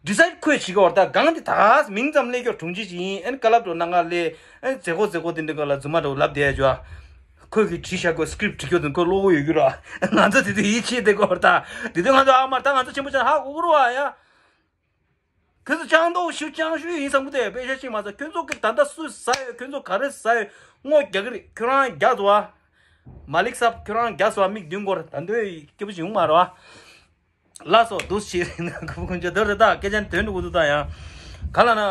ཌི་སའིཌ་ཁོས་བྱེད་ཀྱི་བར་ད་གང་དེ་ད་མིང་ཙམ་ལས་ཀྱོ་དྲུང་ཆེ་ཅིག་ཡིན། ཨན་ཀ་ལབ་དུ་ནང་ང་ལས་ཨན་མཛད་སྒོ་མཛད་སྒོ་དེ་འདྲ་ག་ལ་རྫུན་མ་འདྲ་བོ་ལབ་བསྡད་ཡ་ཅོ་ཨ། ཁོས་གི་བྲིས་བཞག་གོ་སི་ཀི་རིབ་བྲིས་རྒྱུ་དང་ཁོས་ཀློག་གོ་ཡོད་རྒྱུ་ར། ང་ཚོ་དེ་དུས་ཡིད་ཆེས་དེ་གོ་ད། དེ་དུས་ང་ཚོ་ཨ་མ་ད་ང་ཚོ་ཆེན་པོ་ཆེན་ཧ་གོ་གོ་རུ་བ་ཡ། ཁོས་ཚོ་ཅང་མདོག་ཞུ་ཅང་ཞུ་ཡིན་བསམ་གི་དེ་དཔེ་ཆ་ཤེས་མ་ཚོ་ཁྱོད་ཚོ་གི་ད་ལྟ་སུ་ཟ་ཡོད། ཁྱོད་ཚོ་ག་རེ་ཟ་ཡོད། སྔོ་རྒྱག་གི་རེད། ཁྱོད་རང་རྒྱག་ཚོ་བ། མ་ལིག་སབ་ཁྱོད་རང་རྒྱག་ཚོ་བ། མིག་མདུན་སྐོར་ད་འདོད་སྐྱིད་པོ་ཞིག་ཡོང་མ་རེད་བ། ལགས་སོ་འདུག་ཞེས་ན་ཁུ་བོ་ཀུན་སྤྱོད་འདི་རེད་ད། སྐད་ཆ་དོན་དུ་གོ་འདུག་ད་ཡང་། ག་ལ་ན།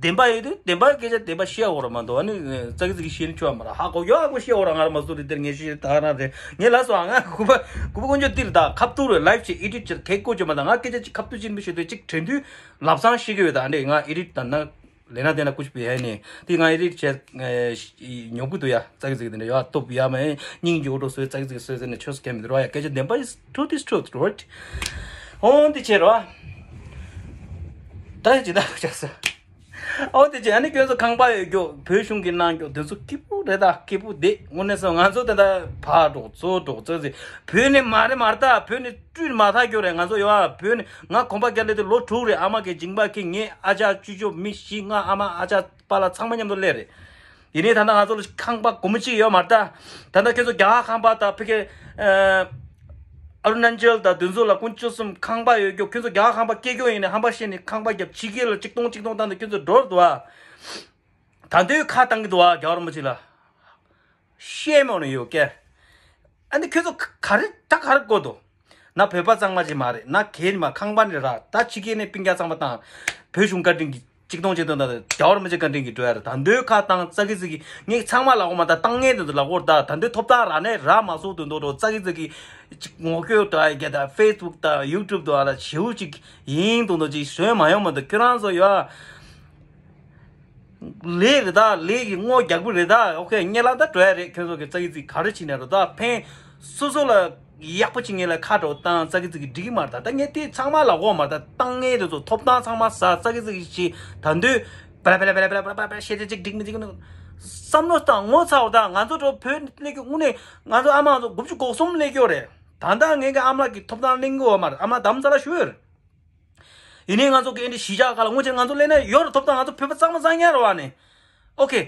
བདེན་པ་ཡོད་དུས་བདེན་པ་སྐད་ཆ་བདེན་པ་བཤད་འོ་ར་མ་གཏོགས་ཨ་ནི་ཙག་གི་ཙིག་གི་བཤད་ནི་ཆོག་མ་ར། ཧ་གོ་ཡོད་ཨ་གོ་བཤད་འོ་ར། ང་ར་མ་སུ་རི་དེར་ངས་བཤད་ད་ར་རེད། ངས་ལགས་སོ་ཨ་ང་ཁུ་བོ་ཀུན་སྤྱོད་འདི་རེད་ད། ཁ་ཐུག་རེད། ལའིབ་བྱེད་ཨེ་ཌིཊ་བྱེད་གེ་གོ་ཅོ་མ་ད། ང་སྐད་ཆ་ཅིག་ཁ་ཐུག་ཅིག་མི་བཤད་དུས་ཅིག་དྲན་དུས་ལབ་སང་ཤེས་གི་ཡོད་ད། ཨ་འདྲས་ང་ཨེ་ཌིཊ་ད་ན་ལས་ན་དེ་ན་ཀུ་ཅི་པི་ཧེ་ནི་དེ་ང་ཨེ་ཌིཊ་བྱས་ཉོ་གི་འདུག་ཡ། ཙག་གི་ཙིག་དེ་འདྲ་ཡོད་ཨ། སྟོབས་ཡ་མ་སྙིང་རྗེ་འོ་འགྲོ་སོས་ཙག་གི་ཙིག་སོས་ཟེར་ནས་ཆོས་སུ་ཁེལ་མི་འདུག་ར་ཡ། སྐད་ཆ་བདེན་པ་is truth is truth right། ཨོ་འདི་བྱས་རོ། ད་ཡ་ཇི་ལྟར་བྱས་སོ། ཨོ་དེ་བྱས་ཨ་ནི་ཁྱོད་ཚོ་ཁང་པ་ཡོད་རྒྱུ་བོད་གཞུང་གི་གནང་རྒྱུ་དེ་ཚོ་སྐྱིད་པོ་རེད་ད། སྐྱིད་པོ་བསྡད། དངོས་གནས་སོ་ང་ཚོ་དེ་འདྲ་ཕར་འགྲོ་ཚུར་འགྲོ་ཙག་ཙིག་བོད་ནས་མ་རེད་མ་རེད་ད། བོད་ནས་བཀྲུས་མ་ཐག་རྒྱུ་རེད། ང་ཚོ་ཡོད་ཨ། བོད་ནས་ང་གོམ་པ་རྒྱག་ལེ་དེ་ལོ་དྲུག་རེད། ཨ་མ་གི་མཇིང་པ་ཁེ་ངའི་ཨ་ཅག་ཅུ་ཅོ་མི་བཞི་ང་ཨ་མ་ཨ་ཅག་པཱ་ལགས་ཚང་མ་མཉམ་དུ་སླེབས་རེད། ཡིན་ནའི་ད་ལྟ་ང་ཚོ་ལ་ཁང་པ་སྒོར་མོ་གཅིག་ཡོད་མ་རེད་ད། ད་ལྟ་ཁྱོད་ཚོ་རྒྱ་གར་ཁང་པ་དང་ཕ་གི་ཨ་རུ་ན་ཅལ་དང་དེ་ཚོ་ལ་དཀོན་མཆོག་གསུམ་ཁང་པ་ཡོད་རྒྱུ། ཁྱོད་ཚོ་རྒྱ་གར་ཁང་པ་སྐྱེལ་རྒྱུ་ཡིན་ནའི་ཧམ་པ་བཤད་ནས་ཁང་པ་རྒྱབ་ཕྱི་རྒྱལ་ལ་གཅིག་སྟོང་གཅིག་སྟོང་བཏང་ནས་ཁྱོད་ཚོ་འགྲོ་རེད་འདུག་ཨ། ད་འདོད་ཁ་བཏང་གི་འདུག་ཨ། རྒྱ་གར་མི་གཅིག་ལ། ཤེས་མོ་ནས་ཡོད་ཀྱེ། ཨ་ནི་ཁྱོད་ཚོ་ག་རེ་ད་ག་རེ་དགོས་འདུག་ན་བོད་པ་གཙང་མ་ཅིག་མ་རེད། ན་གལ་མ་ཁང་པ་ནི་ར་ད་ཕྱི་རྒྱལ་ནས་སྤུན་ཀྱག་གཙང་མ་བཏང་། བོད་གཞུང་བཀའ་དྲིན་གྱིས་གཅིག་སྟོང་གཅིག་སྟོང་དང་རྒྱ་གར་མི་གཅིག་བཀའ་དྲིན་གྱིས་འགྲོ་ཡ་རེད། ད་འདོད་ཁ་བཏང་ཙག་གི་ཙིག་གི་ངས་ཚང་མ་ལག་འོག་མ་ད་བཏང་ངེས་དུ་ལག་འོག་ད། ད་འདོད་ཐོབ་ཐང་ར་ནས་ར་མ་སོགས་དུ་འདོད་རོ་ཙག་གི་ཙིག་གི་ཅིག་ངོ་སྐྱོད་ད་རྒྱ་ད་ཕེ་སི་བུག་ད་ཡུ་ཊུབ་ད་ཨ་ལ་བྱེའུ་ཅིག་ཡིན་དུ་འདོད་ཅིག་བཟོས་མ་ཡོང་མ་འདུག་ཁྱོད་རང་ཚོ་ཡོད་ཨ། ལས་རེད་ད། ལས་ཀྱི་དངོས་རྒྱག་པོ་རེད་ད། ཨོ་ཁེ་ངས་ལ་ད་འགྲོ་ཡ་རེད། ཁྱོད་ཚོ་གི་ཙག་གི་ཙིག་ག་རེ་བྱེད་ནས་རོ་ད། ཕན་སོ་སོ་ལ་ཡག་པོ་བྱེད་ངེས་ལ་ཁ་འགྲོ་བཏང་ཙག་གི་ཙིག་གི་འགྲིག་གི་མ་རེད་ད། ད་ངས་དེ་ཚང་མ་ལ་འོ་མ་ད་བཏང་ངེས་དེ་ཚོ་ཐོབ་ཐང་ཚང་མ་ཟ་ཙག་གི་ཙིག་གི་བྱེད་ད་འདོད་པ་ལ་པ་ལ་པ་ལ་པ་ལ་པ་ལ་པ་ལ་བཤད་དེ་ཅིག་འགྲིག་མི་འགྲིག་ནི་བསམ་བློ་བཏང་ངོ་ཚ་བ་ད། ང་ཚོ་འགྲོ་བོད་སླེབས་རྒྱུ་དངོས་གནས་ང་ཚོ་ཨ་མ་ཚོ་དགུ་བཅུ་གོ་གསུམ་སླེབས་རྒྱུ་རེད། ད་ལྟ་ངས་གི་ཨ་མ་ལགས་ཀྱི་ཐོབ་ཐང་ལེན་གི་འོ་མ་རེད། ཨ་མ་དམ་ཚ་ལ་ཞུ་ཡོད་རེད། ཡིན་ནའི་ང་ཚོ་གི་ཨེ་འདྲི་གཞིས་ཆགས་ཁག་ལ་སྔོན་ཆད་ང་ཚོ་སླེབས་ན་ཡོད་རེད་ཐོབ་ཐང་། ང་ཚོ་བོད་པ་གཙང་མ་གཙང་རྐྱང་རེད་བ་ནི། ཨོ་ཁེ།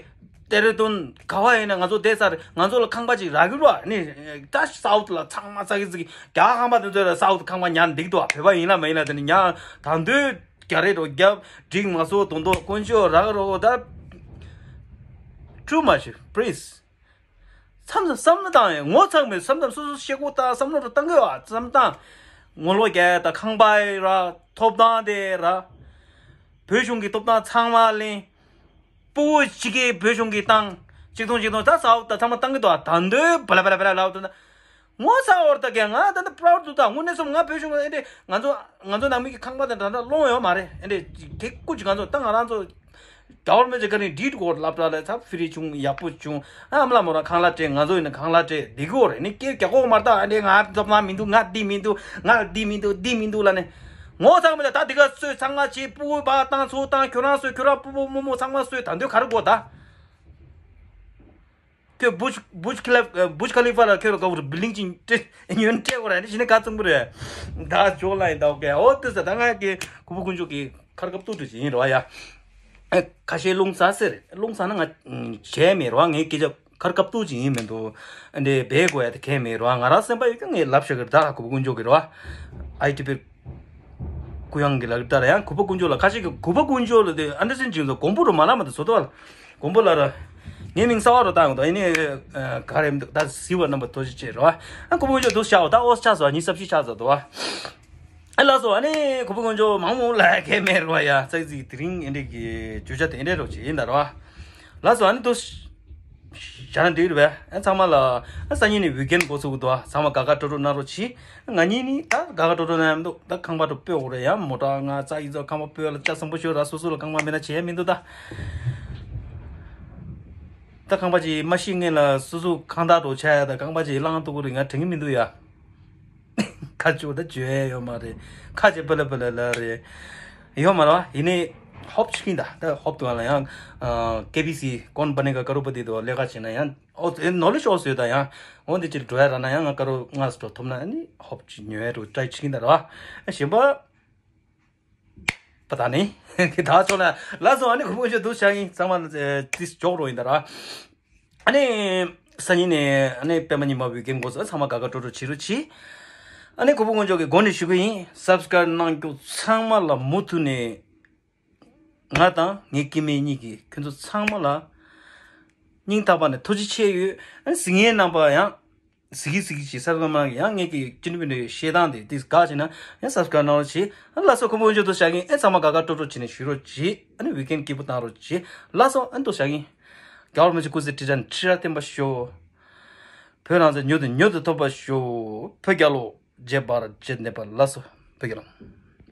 ཏེ་རེ་ཏུན་ག་བ་ཡིན་ན་ང་ཚོ་བསྡད་ས་རེད། ང་ཚོ་ལ་ཁང་པ་ཅིག་རག་གི་རེད་བ་ནི། ད་སའུ་ཐི་ལ་ཚང་མ་ཙག་གི་ཙིག་གི་རྒྱ་ཁང་པ་དེ་ཚོ་ལ་སའུ་ཐི་ཁང་པ་ཉར་འདུག་འདུག་བ། བོད་པ་ཡིན་ལ་མ་ཡིན་ལ་དེ་ནི་ཉར་ད་འདོད་རྒྱ་རེད་འགྲོ་རྒྱབ་འགྲིག་མ་སོ་དོན་དོ་དཀོན་མཆོག་རག་རོགས་ད། Too much please། མཚམས་མཚམས་བསམ་བློ་བཏང་ཡང་ངོ་ཚ་མེད། མཚམས་མཚམས་སོ་སོ་ཤེས་སྒོ་ད་བསམ་བློ་རུ་བཏང་གི་བ་བསམ་བཏང་། ངོ་ལོག་རྒྱག་ད་ཁང་པ་ར་ཐོབ་ཐང་དེ་ར། བོད་གཞུང་གི་ཐོབ་ཐང་ཚང་མ་ལེན། སྤུ་གུ་གཅིག་གིས་བོད་གཞུང་གི་བཏང་། གཅིག་སྟོང་གཅིག་སྟོང་ད་ས་འོག་ད་ཚང་མ་བཏང་གི་འདུག་ཨ། ད་འདོད་བ་ལ་བ་ལ་བ་ལ་ལབ་འདུག་ན། ངོ་ཚ་འོར་ད་གས་ང་ད་ནི་proud་འདུག་ད། དངོས་གནས་སོང་ང་བོད་གཞུང་ཨེ་འདྲས་ང་ཚོ་ང་ཚོ་ནང་མི་གི་ཁང་པ་དང་འདྲ་འདྲ་སློང་ཡོད་མ་རེད། ཨེ་འདྲས་གེ་ཀུ་ཅིག་ང་ཚོ་ད་ང་རང་ཚོ་རྒྱ་བོར་མེད་ཅིག་ག་རེ་འདྲིས་གོ་ལབ་འདྲ་ལས་ཚ་ཕི་རི་བྱུང་ཡག་པོ་བྱུང་། ཨ་ཨ་མ་ལ་མོ་རང་ཁང་གླ་སྤྲད། ང་ཚོ་ཡིན་ན་ཁང་གླ་སྤྲད་འདི་གོ་རེད། ནི་སྐད་རྒྱག་གོ་མ་རེད་ད། ཨེ་འདྲས་ང་ཚོ་མ་མི་འདུག་ང་འདི་མི་འདུག་ང་འདི་མི་འདུག་འདི་མི་འདུག་ལ་ནི་ངོ་ཚ་མེད་ད། ད་འདི་ག་གསོས་ཚང་མ་བྱེད། སྤུ་གུ་བ་བཏང་ཚུར་བཏང་། ཁྱོད་རང་གསོས། ཁྱོད་རང་སྤུ་བོ་རྨོ་མོ་ཚང་མ་གསོས། ད་འདོད་ག་རེ་དགོས་ད། ཁྱོད་བུ་ཇ་བུ་ཇ་ཁ་ལི་བུ་ཇ་ཁ་ལི་ཧྥ་ལ་ཁྱོད་ལ་ག་བུ་ར་བིལ་ཌིང་ཅིག་སྤྲད་ཉོན་སྤྲད་གོ་ར་ནི་ཞི་ནི་ག་ཚང་བུ་རེད། ད་ཇོ་ལ་ཡིན་ད། ཨོ་ཀེ། ཨོ་དེ་ས་ད་ང་གི་གུ་བུ་དཀོན་མཆོག་གི་ཁར་ཁབ་ཏུ་ཏུ་ཅིག་ཡིན་རོ་ཡ། ཨེ་ཁ་ཤས་རླུང་ཟ་ཟེར་རླུང་ཟ་ན་ང་བྱས་མེད་རོ། ངའི་སྐད་ཆ་ཁར་ཁབ་ཏུ་ཅིག་ཡིན་མི་འདུག་ཨ་འདྲས་བེ་གོ་ཡ་དེ་གས་མེད་རོ། ང་རང་སེམས་པ་ཡོད་ཀྱང་ངས་ལབ་ཤ་གི་ར། ད་གུ་བུ་དཀོན་མཆོག་གི་རོ། ཨའི་ཊི་པི་ཀུ་ཡང་གི་ལག་ལྟར་ཡང་གུ་པ་དཀོན་མཆོག་ལ་ཁ་ཤས་ཀྱི་གུ་པ་དཀོན་མཆོག་ལ་དེ་ཨན་ཌར་སི་ཊེན་ཌ་བྱེད་འདུག་གོང་པོ་རུ་མ་ལ་མ་དེ་བཟོ་ཏོ་ལ་གོང་པོ་ལ་ར་ངའི་མིང་གསར་བ་རུ་བཏང་འདུག་ཨ་ནི་ག་རེ་མི་འདུག་ད་སི་བ་རྣམ་པ་ཐོ་ཅི་ཅེ་རོ། ཨ་གུ་པ་དཀོན་མཆོག་འདུག་ཤག་ད་ཨོ་ཆ་ཟོ་ཉི་ཤུ་རྩ་བཞི་ཆ་ཟོ་དོ། ཨ་ལགས་སོ། ཨ་ནི་གོ་བོ་དཀོན་མཆོག་མང་མོ་ལ་གས་མེད་རོ་ཡ། ཙག་ཙིག་དེ་རིང་ཨེ་འདྲས་ཀྱི་བརྗོད་བྱ་དེ་ཨེ་འདྲས་རོ་ཅིག་ཡིན་ད་རོ། ལགས་སོ། ཨ་ནི་དུ་ཞག་ན་འགྲིག་རེད་པས། ཨ་ཚང་མ་ལ་ཨ་སང་ཉིན་ནི་ཝིག་ཨེན་འགོ་ཚུགས་འདུག་ཨ་ཚང་མ་དགའ་དགའ་སྤྲོ་སྤྲོ་གནང་རོགས་གྱིས། ང་གཉིས་ནི་ད་དགའ་དགའ་སྤྲོ་སྤྲོ་གནང་ཡ་མི་འདུག་ད་ཁང་པ་དུ་སྤོས་འོག་རེད་ཡ། མོ་ཊ་ང་ཙག་ཡིན་ཚོ་ཁང་པ་སྤོས་ལ་ལྕགས་སྲིན་པོ་ཤོད་ར། སོ་སོ་ལ་ཁང་པ་མེད་ན་བྱེད་ཡ་མི་འདུག་ད་ད་ཁང་པ་ཅིག་མ་ཤི་ངེས་ལ་སོ་སོ་ཁང་བདག་དུ་ཆ་ཡ། ད་ཁང་པ་ཅིག་བླངས་ཐུབ་ཀྱི་རེད། ང་དྲན་གྱི་མི་འདུག་ཡ། ཁ་ཆུ་ད་བརྗོད་ཡ་ཡོད་མ་རེད། ཁ་ཆེ་པ་ལ་པ་ལ་ལ་རེད། ཡོད་མ་རེད་བ། ཡིན་ནའི་ཧོབ་ཆི་གིན་ད་ད་ཧོབ་དུ་ང་ལ་ཡང་ཀེ་བི་སི་གོན་པ་ནི་ག་ཀ་རུ་པ་དི་དུ་ལས་ཀ་བྱེད་ན་ཡང་ཨོ་ནོ་ལེ་ཤོ་སོས་ད་ཡང་འོན་ཏེ་ཅིར་འགྲོ་ཡ་ར་ན་ཡང་ང་ཀ་རུ་ང་སྤྲོ་ཐུབ་ན་ནི་ཧོབ་ཆི་ཉོ་ཡ་རུ་ཏྲའི་ཆི་གིན་ད་ར་བ། གཞན་པ་པ་ད་ནི་ད་ཚོ་ལ་ལ་སོ། ཨ་ནི་གོ་བོ་དཀོན་མཆོག་འདུག་ཤག་ཡིན། ཚང་མ་ཏིས་འཇོག་རོགས་ཡིན་ད་ར། ཨ་ནི་སང་ཉིན་ནས་ཨ་ནི་པད་མ་ཉི་མ་ཝིག་ཨེན་འགོ་ཚུགས། ཚང་མ་དགའ་དགའ་སྤྲོ་སྤྲོ་བྱེད་རོགས་གྱིས། ཨ་ནི་གོ་བོ་དཀོན་མཆོག་གི་སྒོ་ནས་ཞུ་གི་ཡིན། སབ་སི་ཀ་རབ་གནང་རྒྱུ་ཚང་མ་ལ་མུ་མཐུད་ནས་ང་དང་ངའི་སྐྱེ་དམན་གཉིས་ཀྱིས་ཁྱོད་ཚོ་ཚང་མ་ལ་སྙིང་ཐག་པ་ནས་ཐུགས་རྗེ་ཆེ་ཡོད། ཨ་ནི་གཟིགས་མཁན་རྣམ་པ་ཡང་གཟིགས་གི་གཟིགས་གི་ཞེས་སབ་སི་ཀ་རབ་གནང་གི་ཡང་ངེད་ཀྱི་ཅི་ནུ་པི་ནུ་ཤེས་སྟངས་དེ་དེ་དགའ་བྱས་ན་ཡང་སབ་སི་ཀ་རབ་གནང་རོགས་གྱིས། ཨ་ནི་ལ་སོ། གོ་བོ་དཀོན་མཆོག་འདུག་ཤག་ཡིན། ཨེ་ཚང་མ་དགའ་དགའ་སྤྲོ་སྤྲོ་བྱས་ནས་ཞུ་རོགས་གྱིས། ཨ་ནི་ཝིག་ཨེན་སྐྱིད་པོ་བཏང་རོགས་གྱིས། ལ་སོ། ཨ་ནི་འདུག་ཤག་ཡིན། རྒྱལ་བ་རིན་པོ་ཆེ་སྐུ་ཚེ་ཁྲི་ཕྲག་ཁྲི་ཕྲག་བརྟན་པར་ཤོག་བོད་རང་བཙན་མྱུར་དུ་མྱུར་དུ་ཐོབ་པར་ཤོག་བོད་རྒྱལ་ལོ། རྗེ་འབར་རྗེ་གནས་པར་ལ་སོ། བོད་རྒྱལ་ལོ།